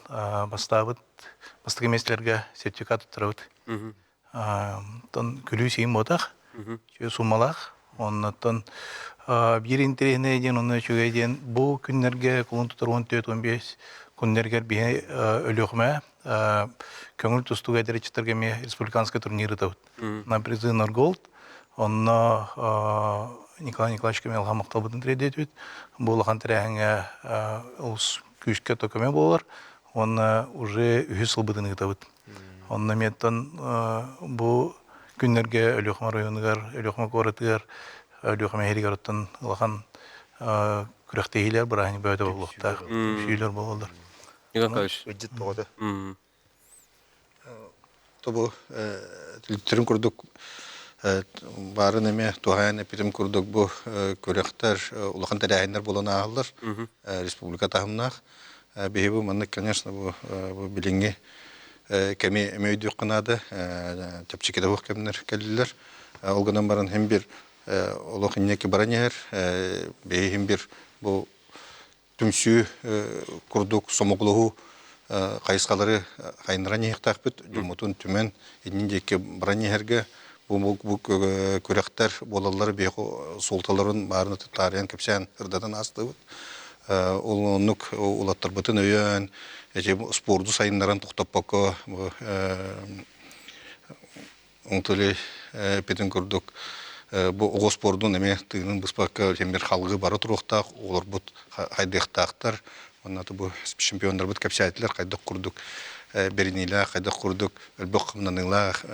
бастаабыт бастакы миэстэлэргэ сертификат туттарабыт. Оттон күлүү сиин буотах, суммалаах. Оннуттан биир интэриэһинэй диэн, онно үчүгэй диэн, бу күннэргэ кулун тутар 14-15 күннэргэр биһи Өлүөхүмэ көҥүл тустууга эдэр ыччаттарга эмиэ республиканскай турнир ыытабыт. На призы Норголд. Онно Николай Николаевичка мелха махталбытын тириэрдиэтибит. Бу улахан тэрээһиҥҥэ олус күүскэ көмө буолар. Уонна уже үһүс сылбытын ыытабыт. Онно эмиэттэн бу күннэргэ Өлүөхүмэ оройуонугар, Өлүөхүмэ куоратыгар, Өлүөхүмэ иһигэр оттон улахан күрэхтэһиилэр, бырааһынньык бөҕөтө буолуохтаах, түмсүүлэр буолаллар. Ыдьыт бөҕөтө. Тобу түрүн курдук баарын эмиэ туһаайан эппитим курдук бу күрэхтэр улахан тэрээһиннэр буолан ааһаллар республика таһымнаах. Биһи бу маннык, конечно, бу билиҥҥи кэми эмиэ өйдүөххэ наада. Чэпчэки да суох кэмнэр кэллилэр. Ол гынан баран һин бир олох инники баран иһэр. Биһи һин бир бу түмсүү курдук сомоҕолоһуу хайысхалары хайыннаран иһиэхтээхпит. Дьоммутун түмэн иннин диэки баран иһэргэ бу күрэхтэр буолаллар биһиэхэ суолталарын баарын таарыйан кэпсээн ырдатан аастыбыт. Ол оннук улаттарбытын өйөөн, эти спорду сайыннаран тохтоппокко Онтули эппитин курдук бу оҕо спордун эмиэ тыынын быспакка бир халгыы бара туруохтаах, оҕолорбут хайдыахтаахтар. Уонна бу чемпионнарбыт кэпсээтилэр хайдах курдук бэриниилээх, хайдах курдук өлбөх хамнаныылаах,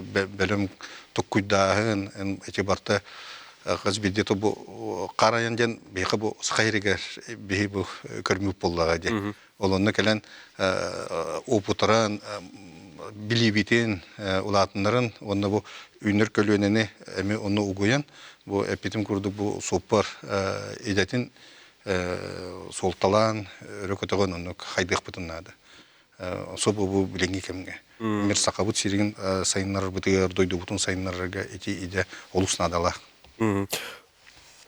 бэлэм токкуйдааһын эти барта хас биирдии бу харайан диэн биһиэхэ бу саха сиригэр биһи бу көрмүк буоллаҕа дии. Ол онно кэлэн уопутаран билиибитин улаатыннаран уонна бу үүнэр көлүөнэни эмиэ онно угуйан бу эппитим курдук бу суоппар идэтин суолталаан өрө көтөҕөн оннук хайдыахпытын наада. Особо бу билиҥҥи кэмҥэ. Мир сахабыт сирин сайыннарарбытыгар, дойдубутун сайыннарарга ити идэ олус наадалаах.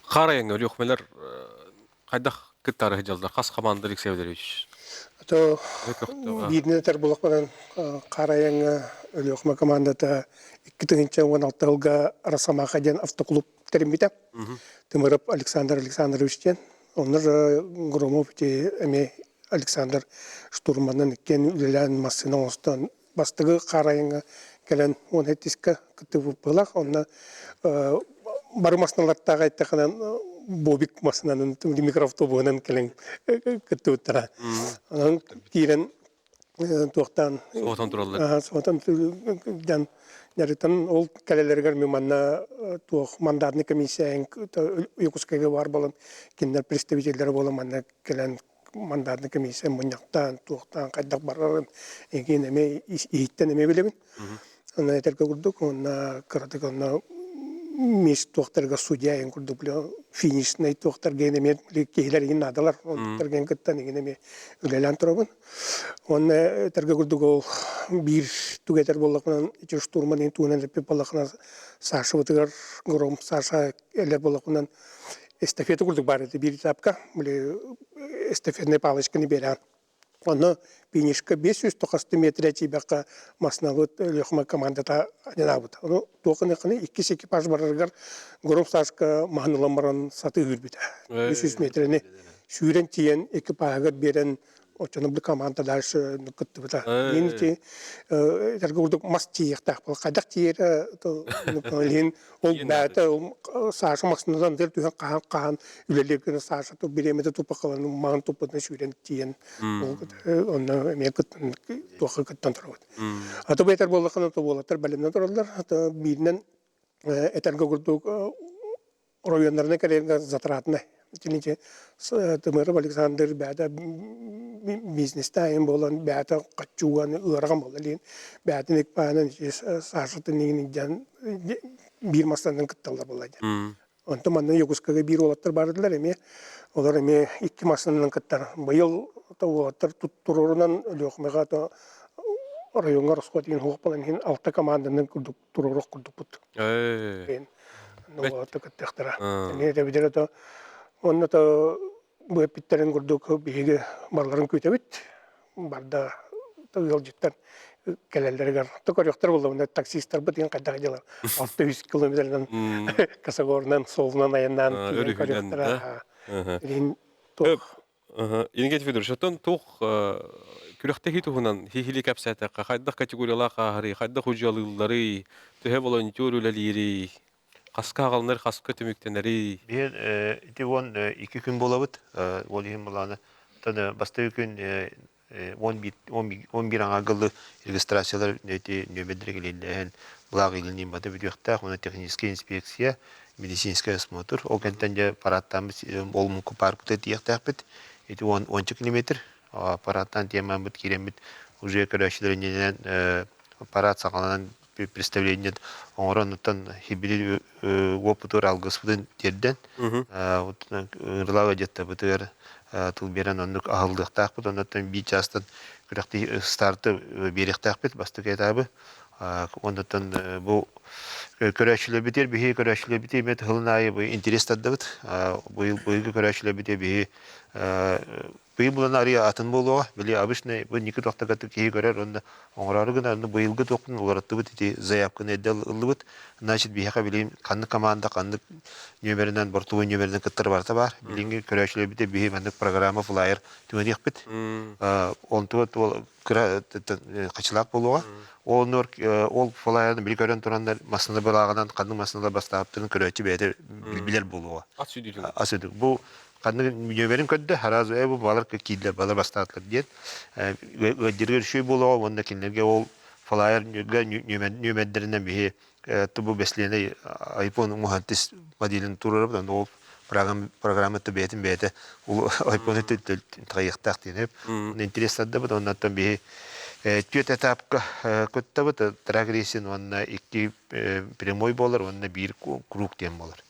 Хаар айаҥҥа Өлүөхүмэлэр хайдах кыттаары сылдьаллар? Хас команда Алексей Валерьевич? То бииринэн этэр буоллахпынан хаар айаҥҥа Өлүөхүмэ командата 2016 сылга Росомаха диэн автоклуб тэриммитэ. Тымыров Александр Александрович диэн. Онно Громов ити эмиэ Александр штурманын иккиэн үлэлээн массыына оҥостон бастакы хаар айаҥҥа кэлэн 17-ка кыттыбыппылах. Онно бары массыыналартаах эттэхинэн Бобик массыынанан микроавтобуһунан кэлэн кыттыбыттара. Онон киирэн туохтаан Суотан тураллар. Суотан дьан дьарыктан ол кэлэлэригэр мен манна туох мандатный комиссия Якутскайга бар болан кинилэр представителлэрэ буолан манна кэлэн мандатный комиссия мунньахтаан туохтаан хайдах барарын эгин эмэ иһиттэн эмэ билэбин. Онно этэргэ курдук уонна кыратык онно мис туохтарга судья эн курдук финишнай туохтарга эмиэ киһилэр игин наадалар онтуктарга кыттан игин эмиэ үлэлээн турабын. Уонна этэргэ курдук ол биир тугу этэр буоллахпынан ити штурман иһин тугунан эппит буоллахпына Сашабытыгар Гром Саша элэр буоллахпынан эстафета курдук баар этэ биир этапка били эстафетнай палочканы биэрэн онно финишка 590 метрэ тиийбэххэ массыынабыт Өлүөхүмэ командата анаабыт. Ону туох гыныаххыный иккис экипаж барарыгар Гром Сашка маһын ылан баран сатыы үүрбүтэ. 300 метрэни сүүрэн тиийэн экипажыгар биэрэн оччону бу команда дальше кыттыбыта. Мин ити этэргэ курдук мас тиийиэхтээх буол. Хайдах тиийэрэ илин ол бэйэтэ Саша массыынатан дыр түһэн хаһан хаһан үлэлиир гына Саша ту бириэмэтэ туппакалан маһын туппутун сүүрэн тиийэн ол онно эмиэ кыттан туохха кыттан турабыт. Аты бэйтэр буоллаххына то буолаттар бэлэмнэн тураллар. Аты бииринэн этэргэ курдук оройуоннарынан кэлэргэ затратнай. Итинники Тымыров Александр бэйэтэ бизнестаайын буолан бэйэтэ хаччууган ыарахан буолла диэн бэйэтин икпаанан Сашатын иҥин дьан биир мастанан кытталлар буолла диэн. Онтон манна Якутскайга биир уолаттар бардылар эмиэ. Олор эмиэ икки массыынанан кыттар. Быйыл уолаттар туруорунан Өлүөхүмэҕэ то оройуоҥҥа расход иһин суох буолан иһин алта команданан курдук туруоруох курдукпут. Уолаттар кыттыахтара. Эмиэ этэбитэр то онно то бу эппиттэрин курдук биһиги барыларын күүтэбит. Барда ыалдьыттар кэлэллэригэр то көрүөхтэр буолла таксистарбыт иһин хайдах дьылар 600 километрынан косогорунан суолунан айаннаан көрүөхтэрэ. Илин туох Иннокентий Федорович, оттон туох күрэхтэһии туһунан хиһили кэпсээтэххэ, хайдах категориялаах ааһарый, хайдах удьуалыылларый, төһө волонтер үлэлиирий, хаска аҕалынар, хаска түмүктэнэрий? Биһиэн ити 12 күн буолабыт. Ол иһин былаана бастакы күн 11 аҥа гылы регистрациялар ити нүөмэрдэрэ кэлииллээһин былаах илиниин бата бүтүөхтээх уонна техническэй инспекция, медицинскэй осмотр. Ол кэнтэн дьэ парадтааммыт ол муку паркыта тиийиэхтээхпит. Ити уонча километр парадтаан тиэмаммыт киирэммит уже көрөөччүлэр иннинэн парад саҕаланан представление оҥорон оттон хибили уопутугар алгыспытын тиэрдэн ыҥырылаах дьыттабытыгар тыл биэрэн оннук аһыллыахтаахпыт оннуттан биир чаастан күрэхтии старты биэриэхтээхпит бастакы этабы оннуттан бу көрөөччүлэрбитигэр биһиги көрөөччүлэрбитигэр эмиэ тыһылын аайы бу интерес тардабыт быйылгы көрөөччүлэрбитигэр биһи Быйыл булан арыйа атын буолуоҕа. Били обычный бу ники туохтагаты киһи көрөр уонна оҥороору гынар. Онно быйылгы туохпун уларыттыбыт ити заявканы эрдэ ыллыбыт. Значит биһиэхэ билигин ханнык команда ханнык нүөмэринэн бортовой нүөмэринэн кыттар барыта баар. Билиҥҥи көрөөччүлэрбит биһи маннык программа флайер түҥэтиэхпит. Онтуга кыра хачылаах буолуоҕа. Ол оннугар ол флайерын били көрөн тураннар массыына былааҕынан ханнык массыыналар бастаабыттарын көрөөччү бэйэтэ билэр буолуоҕа. Ас сүдүтүн. Ас сүдү. Бу ханнык нүөмэрин көрдө, араас ээ бу балар киирдэ, балар бастаатылар диэн ыалдьарыгар үчүгэй буолуоҕа уонна кинилэргэ ол флайер нүөмэрдэринэн биһи тубу бэслиэнэй iPhone уҥуһантис моделин туруорабыт, онно ол программа бэйэтин бэйэтэ ол iPhone таҕайыахтаах диэн интерес тардабыт, оннуттан биһи түөрт этапка кыттабыт, трак рейсин уонна икки прямой буолар уонна биир круг диэн буолар.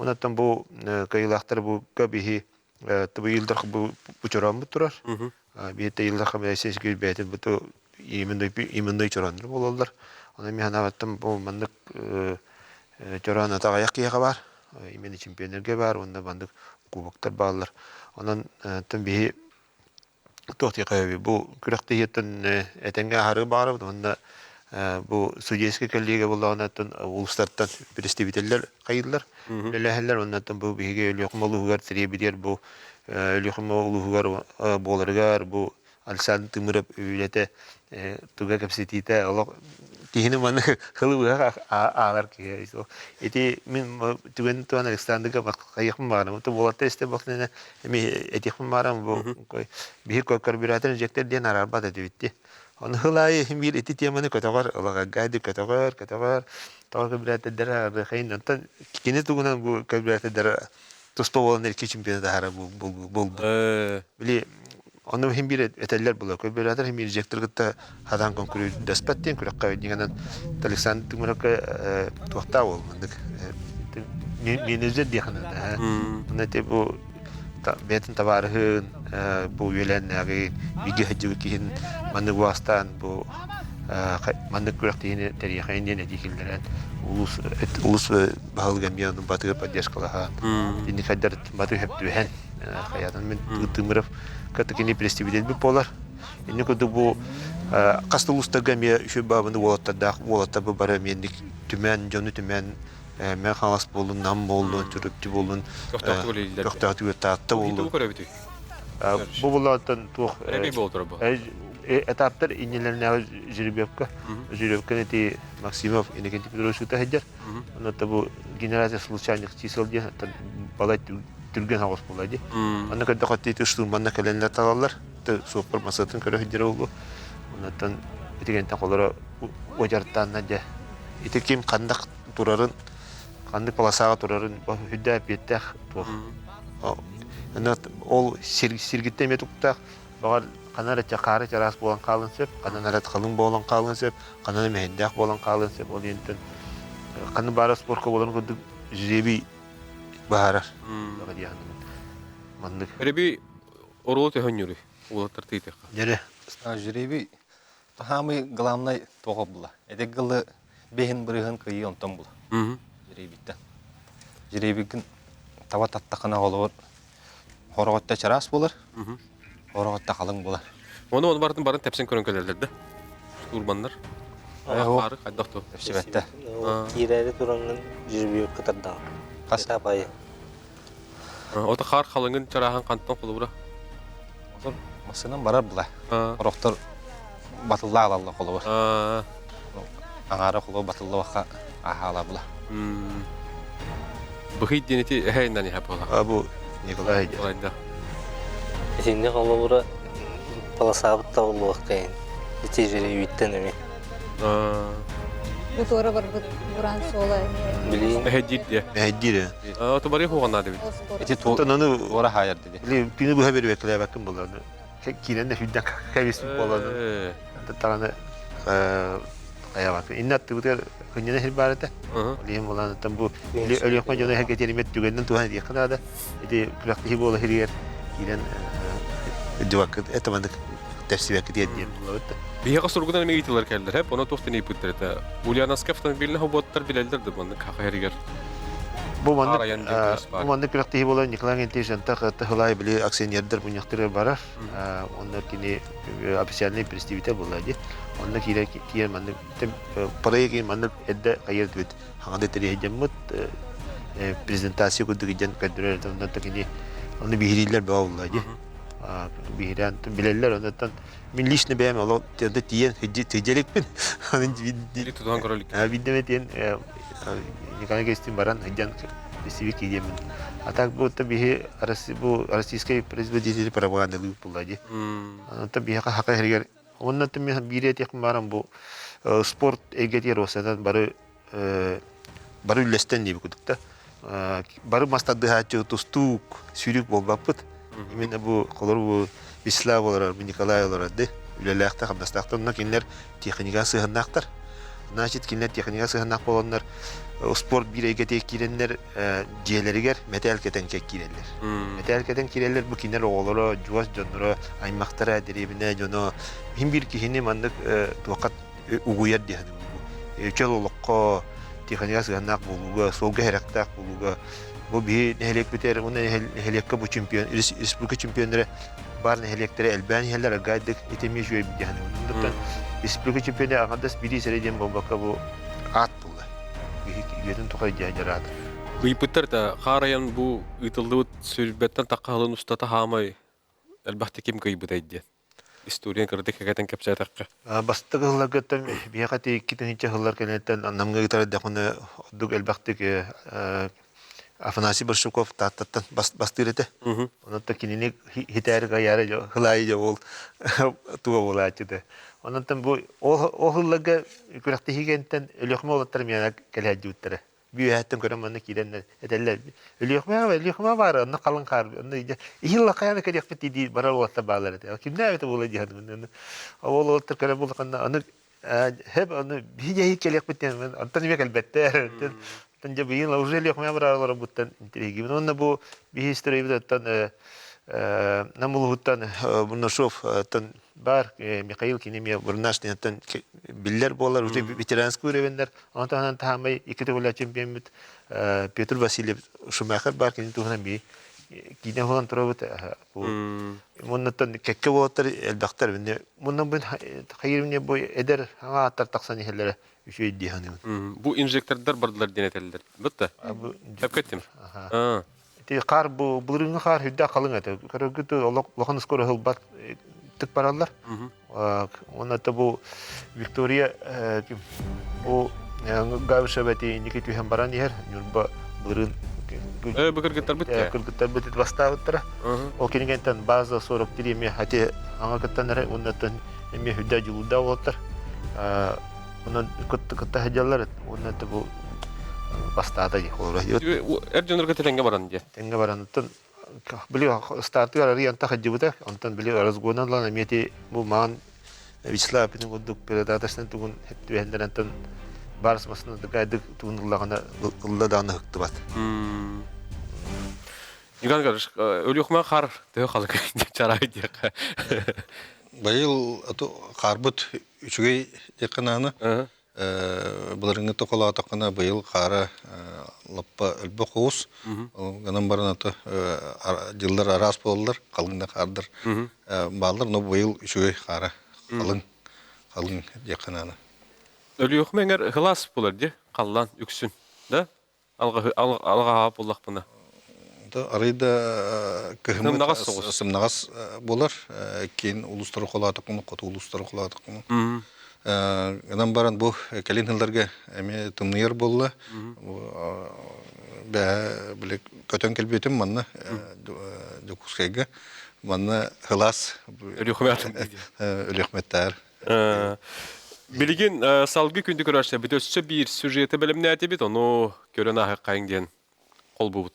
Онон бу кыайыылаахтар бу биһи Бу Ил Дархан бу чорооммут турар. Биирдэ Ил Дархан Айсен бэйэтин бу именной чорооннор буолаллар. Онон мин санаабаттан бу маннык чороон атаҕайах киһиэхэ баар. Именно чемпионерга баар уонна маннык кубоктар бааллар. Онон биһи туох диэхэ бу күрэхтэһииттэн этэҥҥэ аһары баарыбыт уонна бу судейскай коллегия буоллаҕына улуустартан представителлэр хайыыллар үлэлэһэллэр уонна бу биһиги Өлүөхүмэ улууһугар тириэбитигэр бу Өлүөхүмэ улууһугар буоларыгар бу Александр Тымыров үлэтэ туга кэпсэтиитэ олох киһини маны хылы аалар киһи ити мин түгэн туан Александрга хайыахпын баҕарам то буолаттар истэ бохтуна эми этиэхпин баҕарам бу биһи карбюратор инжектор диэн араарбат этибитти Оны хыл аайы биир ити теманы көтөҕөр ылаҕаргайды көтөҕөр көтөҕөр тоҕо карбюратордара арыхайын онтон кини тугунан бу карбюратордара туспа буолан эрки чемпионат аһара булбут били Ону иһин биир этэллэр була. Көбүлэтэр иһин инжектор кытта хатан конкурендаспат диэн күрэххэ дигэнэн Александр Тымырапка туохтаа ол маннык менеджер диэхинэ да. Ити бу бэйэтин табаарыһын бу үөлээннээҕи бигэ сылдьыбыт киһин маннык убаастаан бу маннык күрэхтэһиини тэрийэхэйин диэн этии киллэрэн улус улус баһылыга эмиэ батыгы поддержкалаһан инник хайдар баты хөптүһэн хайаатан мин Тымыров кытта кини представитель буолар. Инни курдук бу хас да улуустарга эмиэ үчүгэй баабыны уолаттардаах уолаттар бу бары эмиэ түмэн дьону түмэн Мэҥэ Хаҥалас буоллун, Нам буоллун, Чурапчы буоллун, көхтөөхтүк Таатта буоллун. Бу булааттан туох этаптар иннилэринээҕи жеребьевка. Жеребьевканы ити Максимов Иннокентий Петрович ыыта сылдьар. Онно бу генерация случайных чисел диэн балай түргэн соҕус буолла дии. Онно көрдөххө ити штурманна кэлэннэр талаллар. Суоппар масатын көрө сылдьар буолуо. Оннуттан итигэнтэн холоро уодьарттаанна дьэ. Ити ким ханнык турарын, ханнык полосаҕа турарын үрдэ эппиэттээх туох. Ол сиргиттэн эмиэ туктаах баҕар ханан эрэ хаары чараас буолан хаалыан сөп, ханан эрэ халыҥ буолан хаалыан сөп, ханан эрэ мэһэйдээх буолан хаалыан сөп. Ол иһинтэн ханна баара спорка буоларын курдук жребий баһарар. Маннык. Жребий оруолу төһөннүрүй? Уолаттар тыытыахха. Дьэрэ. Жребий самый главный тоҕо була. Эдик гылы бэһин бырыһын кыйыы онтон була. Жребийтен. Жребийгин таба таттахына холобур хороҕотто чараас буолар, хороҕотто халыҥ буолар. Оны оны барын барын тэпсэн көрөн кэлэллэр да. Штурманнар. Хаары хайдах ту? Тэпсибэттэ. Киирээри тураҥҥын жребийка тардаҕын. Хас Этап айы. Ото хаар халыҥын чарааһын хантан холобура? Отон массыынан барар була. Орохтор батылла алалла холобур. Аҥаара холобур батылла ахаала була. Быһый диэн ити эһэйнан иһэ буола. А бу Николай диэн. Итинник холобура полосаабыт табыллыбаккайын. Ити жребийттэн эми. Бу туора барбыт буран суола Билин. Эһэдиир диэ. Эһэдиир. Ото бары хуганнаа дебит. Ити туора хаайар диди. Били түнү быһа бербеклээбэккин буланы. Киирэн да сүрдэн кэбиспит буоланы. Тараны аябакын. Инне аттыбытыгар кынньана сир баар этэ. Олиһин буланыттан бу Өлүөхмэ дьоно эһэргэтиримет түгэннэн туһан диэххэ наада. Ити күрэхтэһии буола сиригэр киирэн дьыбаккыт это маннык тэпсибэккит диэн булабыт да. Биһиэхэ суругунан эмиэ ыйытыылар кэллэр, хэп, ону туох тэнийбиттэр этэ. Ульяновскай автомобильный хобуоттар билэллэр да маннык хаха хэригэр. Бу маннык бу маннык күрэхтэһии буолар Николай Гентьевич антах тыһылай били акционердар мунньахтары барар. Онно кини официальный представитель буолла дии. Онно киирэр киирэн маннык проект маннык эрдэ хайыр дибит хаҥада тэрийдэммит презентация курдук иден көрдөрөр онно кини ону биһирииллэр бөҕө буолла дии. Биһирээн билэллэр оннуттан мин лично бэйэм олох тиэнтэ тиийэн тиийэликпин. Тутуһан көрөлүк. Биирдэ тиэн Николай Гестин баран сылдьан сиви киириэмин. А так будто биһи бу российскай производители пропагандалыы буолла дии. Онтон биһиэхэ хака иһигэр Уонна мин биири этиэхпин баарым бу спорт эйгэтигэр уопсайынан бары бары үллэстэн диэбит курдук да. Бары мас тардыһааччы тустуук, сүүрүк буолбаппыт. Именно бу холор бу Вячеслав олорор, Николай олорор ди үлэлээхтэр, хамнастаахтар. Онно кинилэр техникаҕа сыһыаннаахтар. Значит, кинилэр техникаҕа сыһыаннаах буоланнар. Спорт биир эйгэтигэр киирэннэр дьиэлэригэр мэтээл кэтэн киирэллэр. Мэтээл кэтэн киирэллэр бу кинилэр оҕолоро, дьуос дьонноро, аймахтара, дэриэбинэ дьоно иһин биир киһини маннык туохха угуйар диэн чөл олоххо техника сыһыаннаах буолууга, суолга сэрэхтээх буолууга бу биһи нэһилиэкпитигэр уонна нэһилиэккэ бу чемпион республика чемпионнара баар нэһилиэктэрэ элбээн иһэллэр аргайдык итими үчүгэй диэн оннуктан республика чемпиона аҥардас бири сэрэ диэн буолбакка бу аат буолла киһи үйэтин тухары дьэ дьараат Ыйпыттар да хаарайан бу ыытыллыбыт сүрбэттэн таххаһылын устата хаамай элбэхтик ким кыйбытай диэн историяны кыратык кэкэтэн кэпсээтэххэ. Бастакы сылларгыттан биһиэхэ ити 2000 сыллар кэнниттэн Намҥа ыытар эрдэхпинэ ордук элбэхтик Афанасий Большаков Тааттаттан бастыыр этэ. Онон кинини хитээри кайаары хылаайы дьэ ол туга буолааччы Онон бу ол сылларга күрэхтэһиигэнтэн Өлүөхүмэ уолаттара миэнэ кэлээддьибиттэрэ. Бүөһэттэн көрөн манна киирэннэр этэллэр Өлүөхүмэ Өлүөхүмэ баар онно халыҥ хаар онно иһил лакайаны кэлиэхпит дии барар уолаттар бааллар этэ. Кимнээх эбитэ буолуо дии саныыбын. Ол уолаттар көрө буоллаххына аны хэп аны биһи дьэһи кэлиэхпит диэн онтон эмиэ кэлбэттэр. Оттон дьэ быйыл уже Өлүөхүмэ барар буттан интриигибин. Уонна бу биһи историйбыт оттон Нам улууһуттан Бурнашов оттон бар Михаил кини эмиэ Бурнаш диэнтэн биллэр буолар уже ветеранский уровеннар Онон таһынан таһаамай икки төгүллээх чемпиоммут Петр Васильев Шумахер бар кини туһунан бии киинэ уһулан турабыт. Муннаттан кэккэ уолаттар элбэхтэр. Муннан бу хайырымне бу эдэр аҥа аттар тахсан иһэллэрэ үчүгэй дии саныыбын. Бу инжектордар бардылар диэн этэллэр. Бытта. Тэпкеттим. Ити хаар бу былырыыҥҥы хаар үрдээх халыҥ этэ. Көрөргүт улахан скоро ылбат тык бараллар. Уонна бу Виктория бу Габышева эти инники түһэн баран иһэр Ньурба былырыын кыргыттарбыт кыргыттарбыт бастаабыттара. Ол кинигэнтэн база 43 эмиэ хати аңа кыттан эрэ уоннаттан эмиэ үрдэ дьулуурдаах уолаттар. Онон кытта сылдьаллар уонна бу бастаата дии холобура. Эр дьоннорго тэҥҥэ баран диye. Тэҥҥэ баран оттон били стартыгар арыйан тахадьыбыта онтон били разгонан ылан эмиэ ити бу маан Вячеслав Путин курдук передаточный тугун түбэһиннэрэн онтон барс массыына дыкайдык тугун ыллаҕына ылла даҕаны ыһыктыбат. Иван Иванович, Өлүөхүмэ хаар төһө халык чарай диэххэ. Быйыл хаарбыт үчүгэй диэххэ наана. Былырыҥҥы токолоотоххуна быйыл хаара лаппа өлбөх уус. Гынан баран ото дьыллар араас буолаллар, халыҥ да хаардар бааллар, но быйыл үчүгэй хаара халыҥ, халыҥ диэххэ наана. Өлүөхүмэ эҥэр һылаас буолар дии, халлаан үксүн, да? Алҕаһаап буллахпына. Арый да кыһыммыт сымнаҕас буолар. Киин улуустары холоотохпуна, хоту улуустары холоотохпуна. Гынан баран бу кэлин сылларга эмиэ тымныйар буолла. Бэһэ били көтөн кэлбитим манна Дьокуускайга. Манна һылаас Өлүөхүмэттээр. Билигин салгыы күндү көрөөччүлэрбит өссө биир сюжеты бэлэмнээтибит, ону көрөн ааһыаххайыҥ диэн холбуубут.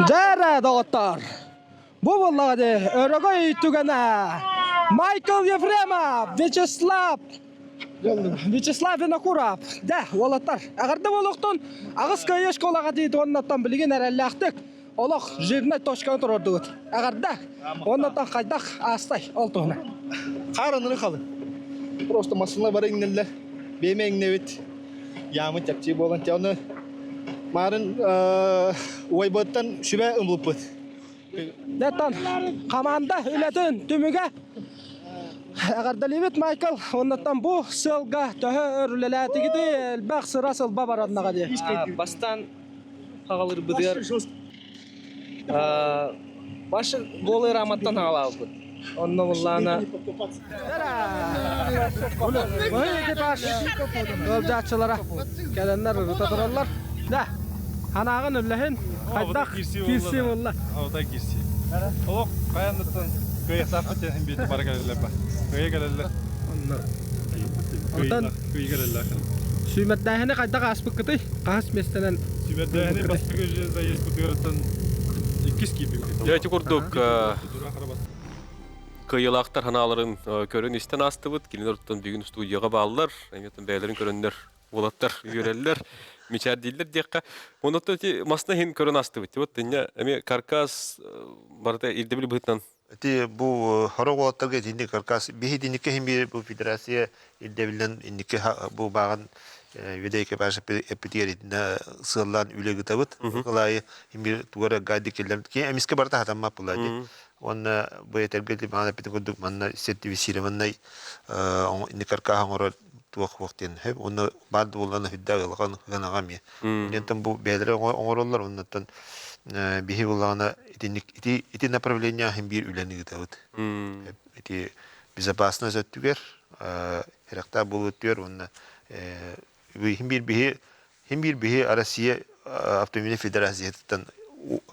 Дьэ доҕоттор, бу буоллаҕа дии өрөгөй түгэнэ. Майкл Ефремов, Вячеслав Вячеслав Винокуров, да, уолаттар, эҕэрдэ буолуохтун, аҕыс кыайыы школаҕа тиийд уоннаттан билигин эрэллээхтик олох жирнай точканы туруордугут. Эҕэрдэ! Уоннаттан хайдах аастай ол туһунан? Хаар аныры халыҥ. Просто массыына бары иҥнэллэр. Бэйэм иҥнэбит. Яамын чэпчии буолан те оны маарын уойбаттан сүбэ ымлыппыт. Неттан команда үлэтин түмүгэ эҕэрдэлиибит Майкл. Оннуттан бу сыалга төһө өр үлэлээтигитий, элбэх сыра сылба бараннаҕа дии. Бастаан хаҕалырбытыгар баш голый раматтан хаҕалаабыппыт. Онно буллаана Быһый экипаж ыалдьааччылара кэлэннэр ырыта тураллар. Да, Анааҕын үллэһин, хайдах киирсии буолла? Аутай киирсии. Олох хайанныттан кыайыахтаахпыт диэн биэти бара кэлэллэр ба. Кыайа кэлэллэр. Онтон Кыйы кэлэллэр. сүүмэрдээһини хайдах ааспыккытый? Хаһыс миэстэнэн Сүүмэрдээһини бастакы заездпытыгар иккис киирбиппит. Дьэ ити курдук Кыайыылаахтар санааларын көрөн истэн аастыбыт. Кинилэр оттон бүгүн студияҕа бааллар. Эмиэ бэйэлэрин көрөннөр уолаттар үөрэллэр, мичээрдииллэр диэххэ. Онуттан ити масна иһин көрөн аастыбыт. Вот инньэ эмиэ каркас барыта ирдэбил быһыытынан Ити бу хорох уолаттарга итинник каркас биһи итинникке иһин биир бу федерация ирдэбилинэн инникки бу бааҕын ведей экипаж эппитигэр итиннэ сыаллаан үлэ ыытабыт. Ылаайы бир тугара гайды киллэр ки эмискэ барыта хатаммат була ди. Уонна бу этэргэ ди маана эппитин курдук манна сертифицированный инник каркас оҥорор туох хуох диэн хөп уонна баар да буоллаҕына үрдээх ыалахан ыанаҕа эмиэ. Онтон бу бэйэлэрэ оҥороллор оннуттан биһи буоллаҕына итинник ити ити направление иһин биир үлэни ыытабыт. Ити безопасность өттүгэр эрэхтээх буолуу өттүгэр уонна иһин биир биһи иһин биир биһи Россия автомобильнай федерациятыттан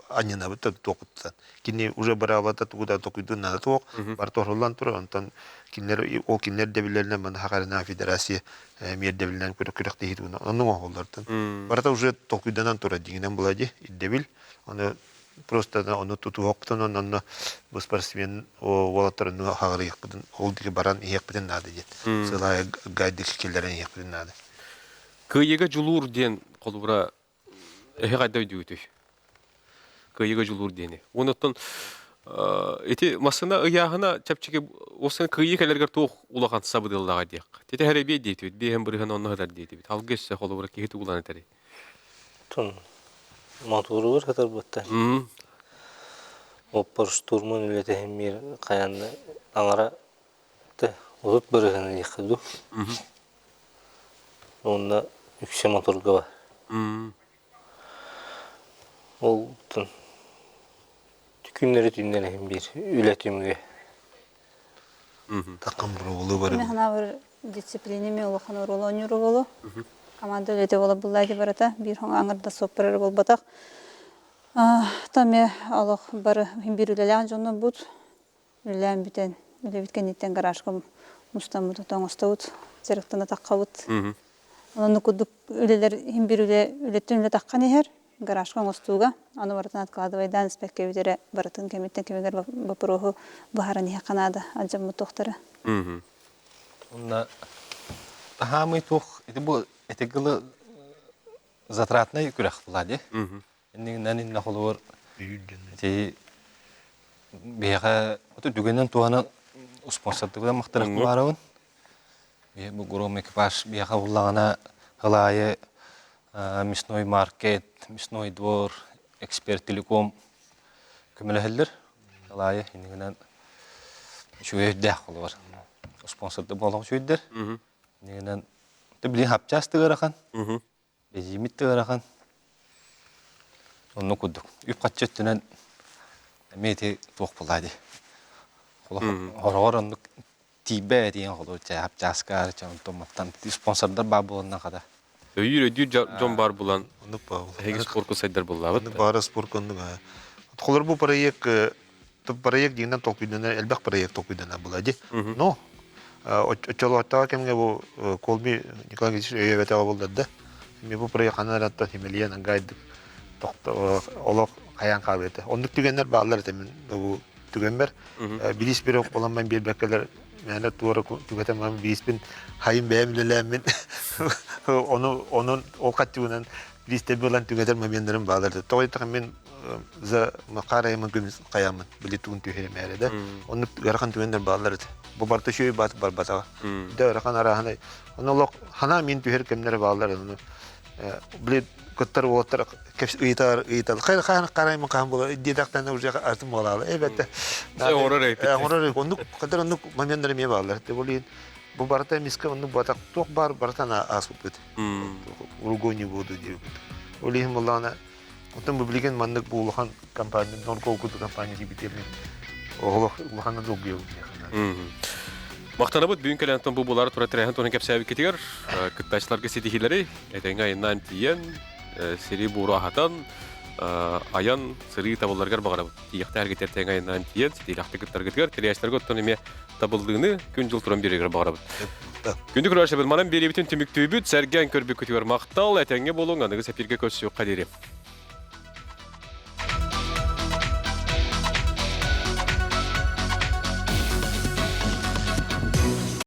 анньынабыт да туохуттан. Кини уже быраабата тугу да токуйдун наада туох бар торуллан турар онтон кинилэр ол кинилэр дэбилэринэн маны хакарына федерация миэрдэбилинэн күрэх күрэхтэһии тугунан оннук оҥоһуллартан барыта уже толкуйданан турар дьиҥинэн була дии ирдэбил ону просто ону тутуһуохпутун онно бу спортсмен уолаттар онну хаҕырыйыахпытын ол диэки баран иһиэхпитин наада диэн сылаайа гайдык киллэрэн иһиэхпитин наада. Кыайыыга дьулуур диэн холобура эһи хайда өйдүүгүтүй? Кыайыыга дьулуур диэни. Онуттан ити массыына ыйааһына чэпчэки осын кыайыы кэлэргэр туох улахан сабыдыаллааҕа диэх. Тете хэрэбиэ диэтибит, биэһэн бырыһан онно сытар диэтибит. Алгы өссө холобура киһи тугулан этэрий? Тун мотуругар сытарбыттан. Оппор штурман үлэтэ мир хайанна аҥара урут бырыһын диэххэ дуу. Уонна үксэ моторга бар. Ол күннэри түүннэри иһин биир үлэ түмүгэ. Такым буолуу бар. Мен ханабыр дисциплина ми улахан оруолу оонньуур буолу. Команда үлэтэ буола буллаати барыта биир аңырда суоппар буолбатах. Таме олох бары бир үлэлээх дьоннорбут Үлэлээн бүтэн, үлэбит кэнниттэн гаражка мустаммыт, оҥостобут, дьарыктана таххабыт. Онон курдук үлэлэр иһин бир үлэ үлэттэн үлэ таххан иһэр, гаражка оҥостууга. Аны барытын откладывайдаан испэккэ бүтэрэ барытын кэмиттэн кэмигэр боппуруоһу быһааран иһиэххэ наада алдьаммыт туохтары. Онно таһаамый туох ити бу ити гылы затратнай күрэх була ди. Иннигинэн иннэ холобур ити биһиэхэ оту түгэнэн туһанан спонсордыгынан махтанах баарабын. Биһи бу Гром экипаж биһиэхэ буллаҕына хылаайы мясной маркет, мясной двор, эксперт телеком көмөлөһөллөр. Хылаайы иннигинэн үчүгэй өйдөөх холобур. Спонсорды буолах үчүгүйдэр. Иннигинэн билин хапчаас тыгырахан. Бэдьиимит да ыарахан. Оннук курдук. Үп-харчы өттүнэн эмиэ ити туох буолаа дии. Хороҕор оннук тиийбэт диэн холобур чааска онтон мантан спонсордар баар буоланнар хата. Өйүүр өйдүүр дьон баар булан эһиги спорку сайдар буллаабыт. Оннук баара спорт оннук. Холор бу проект проект дигинен толкуйданар элбэх проект толкуйданар була ди. Но оччолооттоох кэмҥэ бу Колби Николай Никитич өйөбөтөҕө буоллар да ми бу проект ханан эраттан химэлийэн ангайдык олох хайаан хаалыата. Оннук түгэннэр бааллар этэ мин бу түгэммэр билис бирок боламман биэрбэккэлэр мээнэ туора түгэтэн бииспин хайын бэйэм үлэлээммин ону онон ол хаттыгынан биристэби ылан түгэтэр моменнарым баалар. Тоҕо диэтэххэ мин за Макарайымын көмүс хайаммын били тугун түһэримээри да. Оннук ыарахан түгэннэр бааллар этэ. Бу барыта үчүгэй баат барбатаҕа. Да ыарахан арааһынай. Ону олох ханаа мин түһэр кэмнэрэ бааллар ону били кыттар уолаттар ыйытар ыйытал хайа хаан караймын хаан була диэтэхтэн уже атын буолаалы эбэтэ оҥорор оннук кытар оннук моменнар эмиэ бааллар те бу барыта эмискэ оннук батах туох баар барытан ааспыппыт Уругой не буду диэбит. Ол иһин буоллаҕына, оттон бу билигин маннык бу улахан компания, Норкол курдук компания диэбит мин олох улаханна долгуйабын Махтанабыт бүгүн кэлэн бу булары тура тэрээһин туһунан кэпсээбиккитигэр кыттааччыларга ситиһиилэри этэҥҥэ айаннаан тиийэн сири бууру аһатан айан сырыы табылларыгар баҕарабыт. Тиийэхтээх эргитэр тэҥ айаннаан тиийэн ситиилэхтик кыттаргытыгар тэрийээччилэргэ оттон эмиэ табыллыыны күн-дьыл туран биэрэригэр баҕарабыт. Күндү көрөөччүлэрбит, манан биэриибитин түмүктүүбүт, сэргээн көрбүккүтүгэр махтал, этэҥҥэ буолуҥ, аныгы сэпииргэ көрсүөххэ диэри.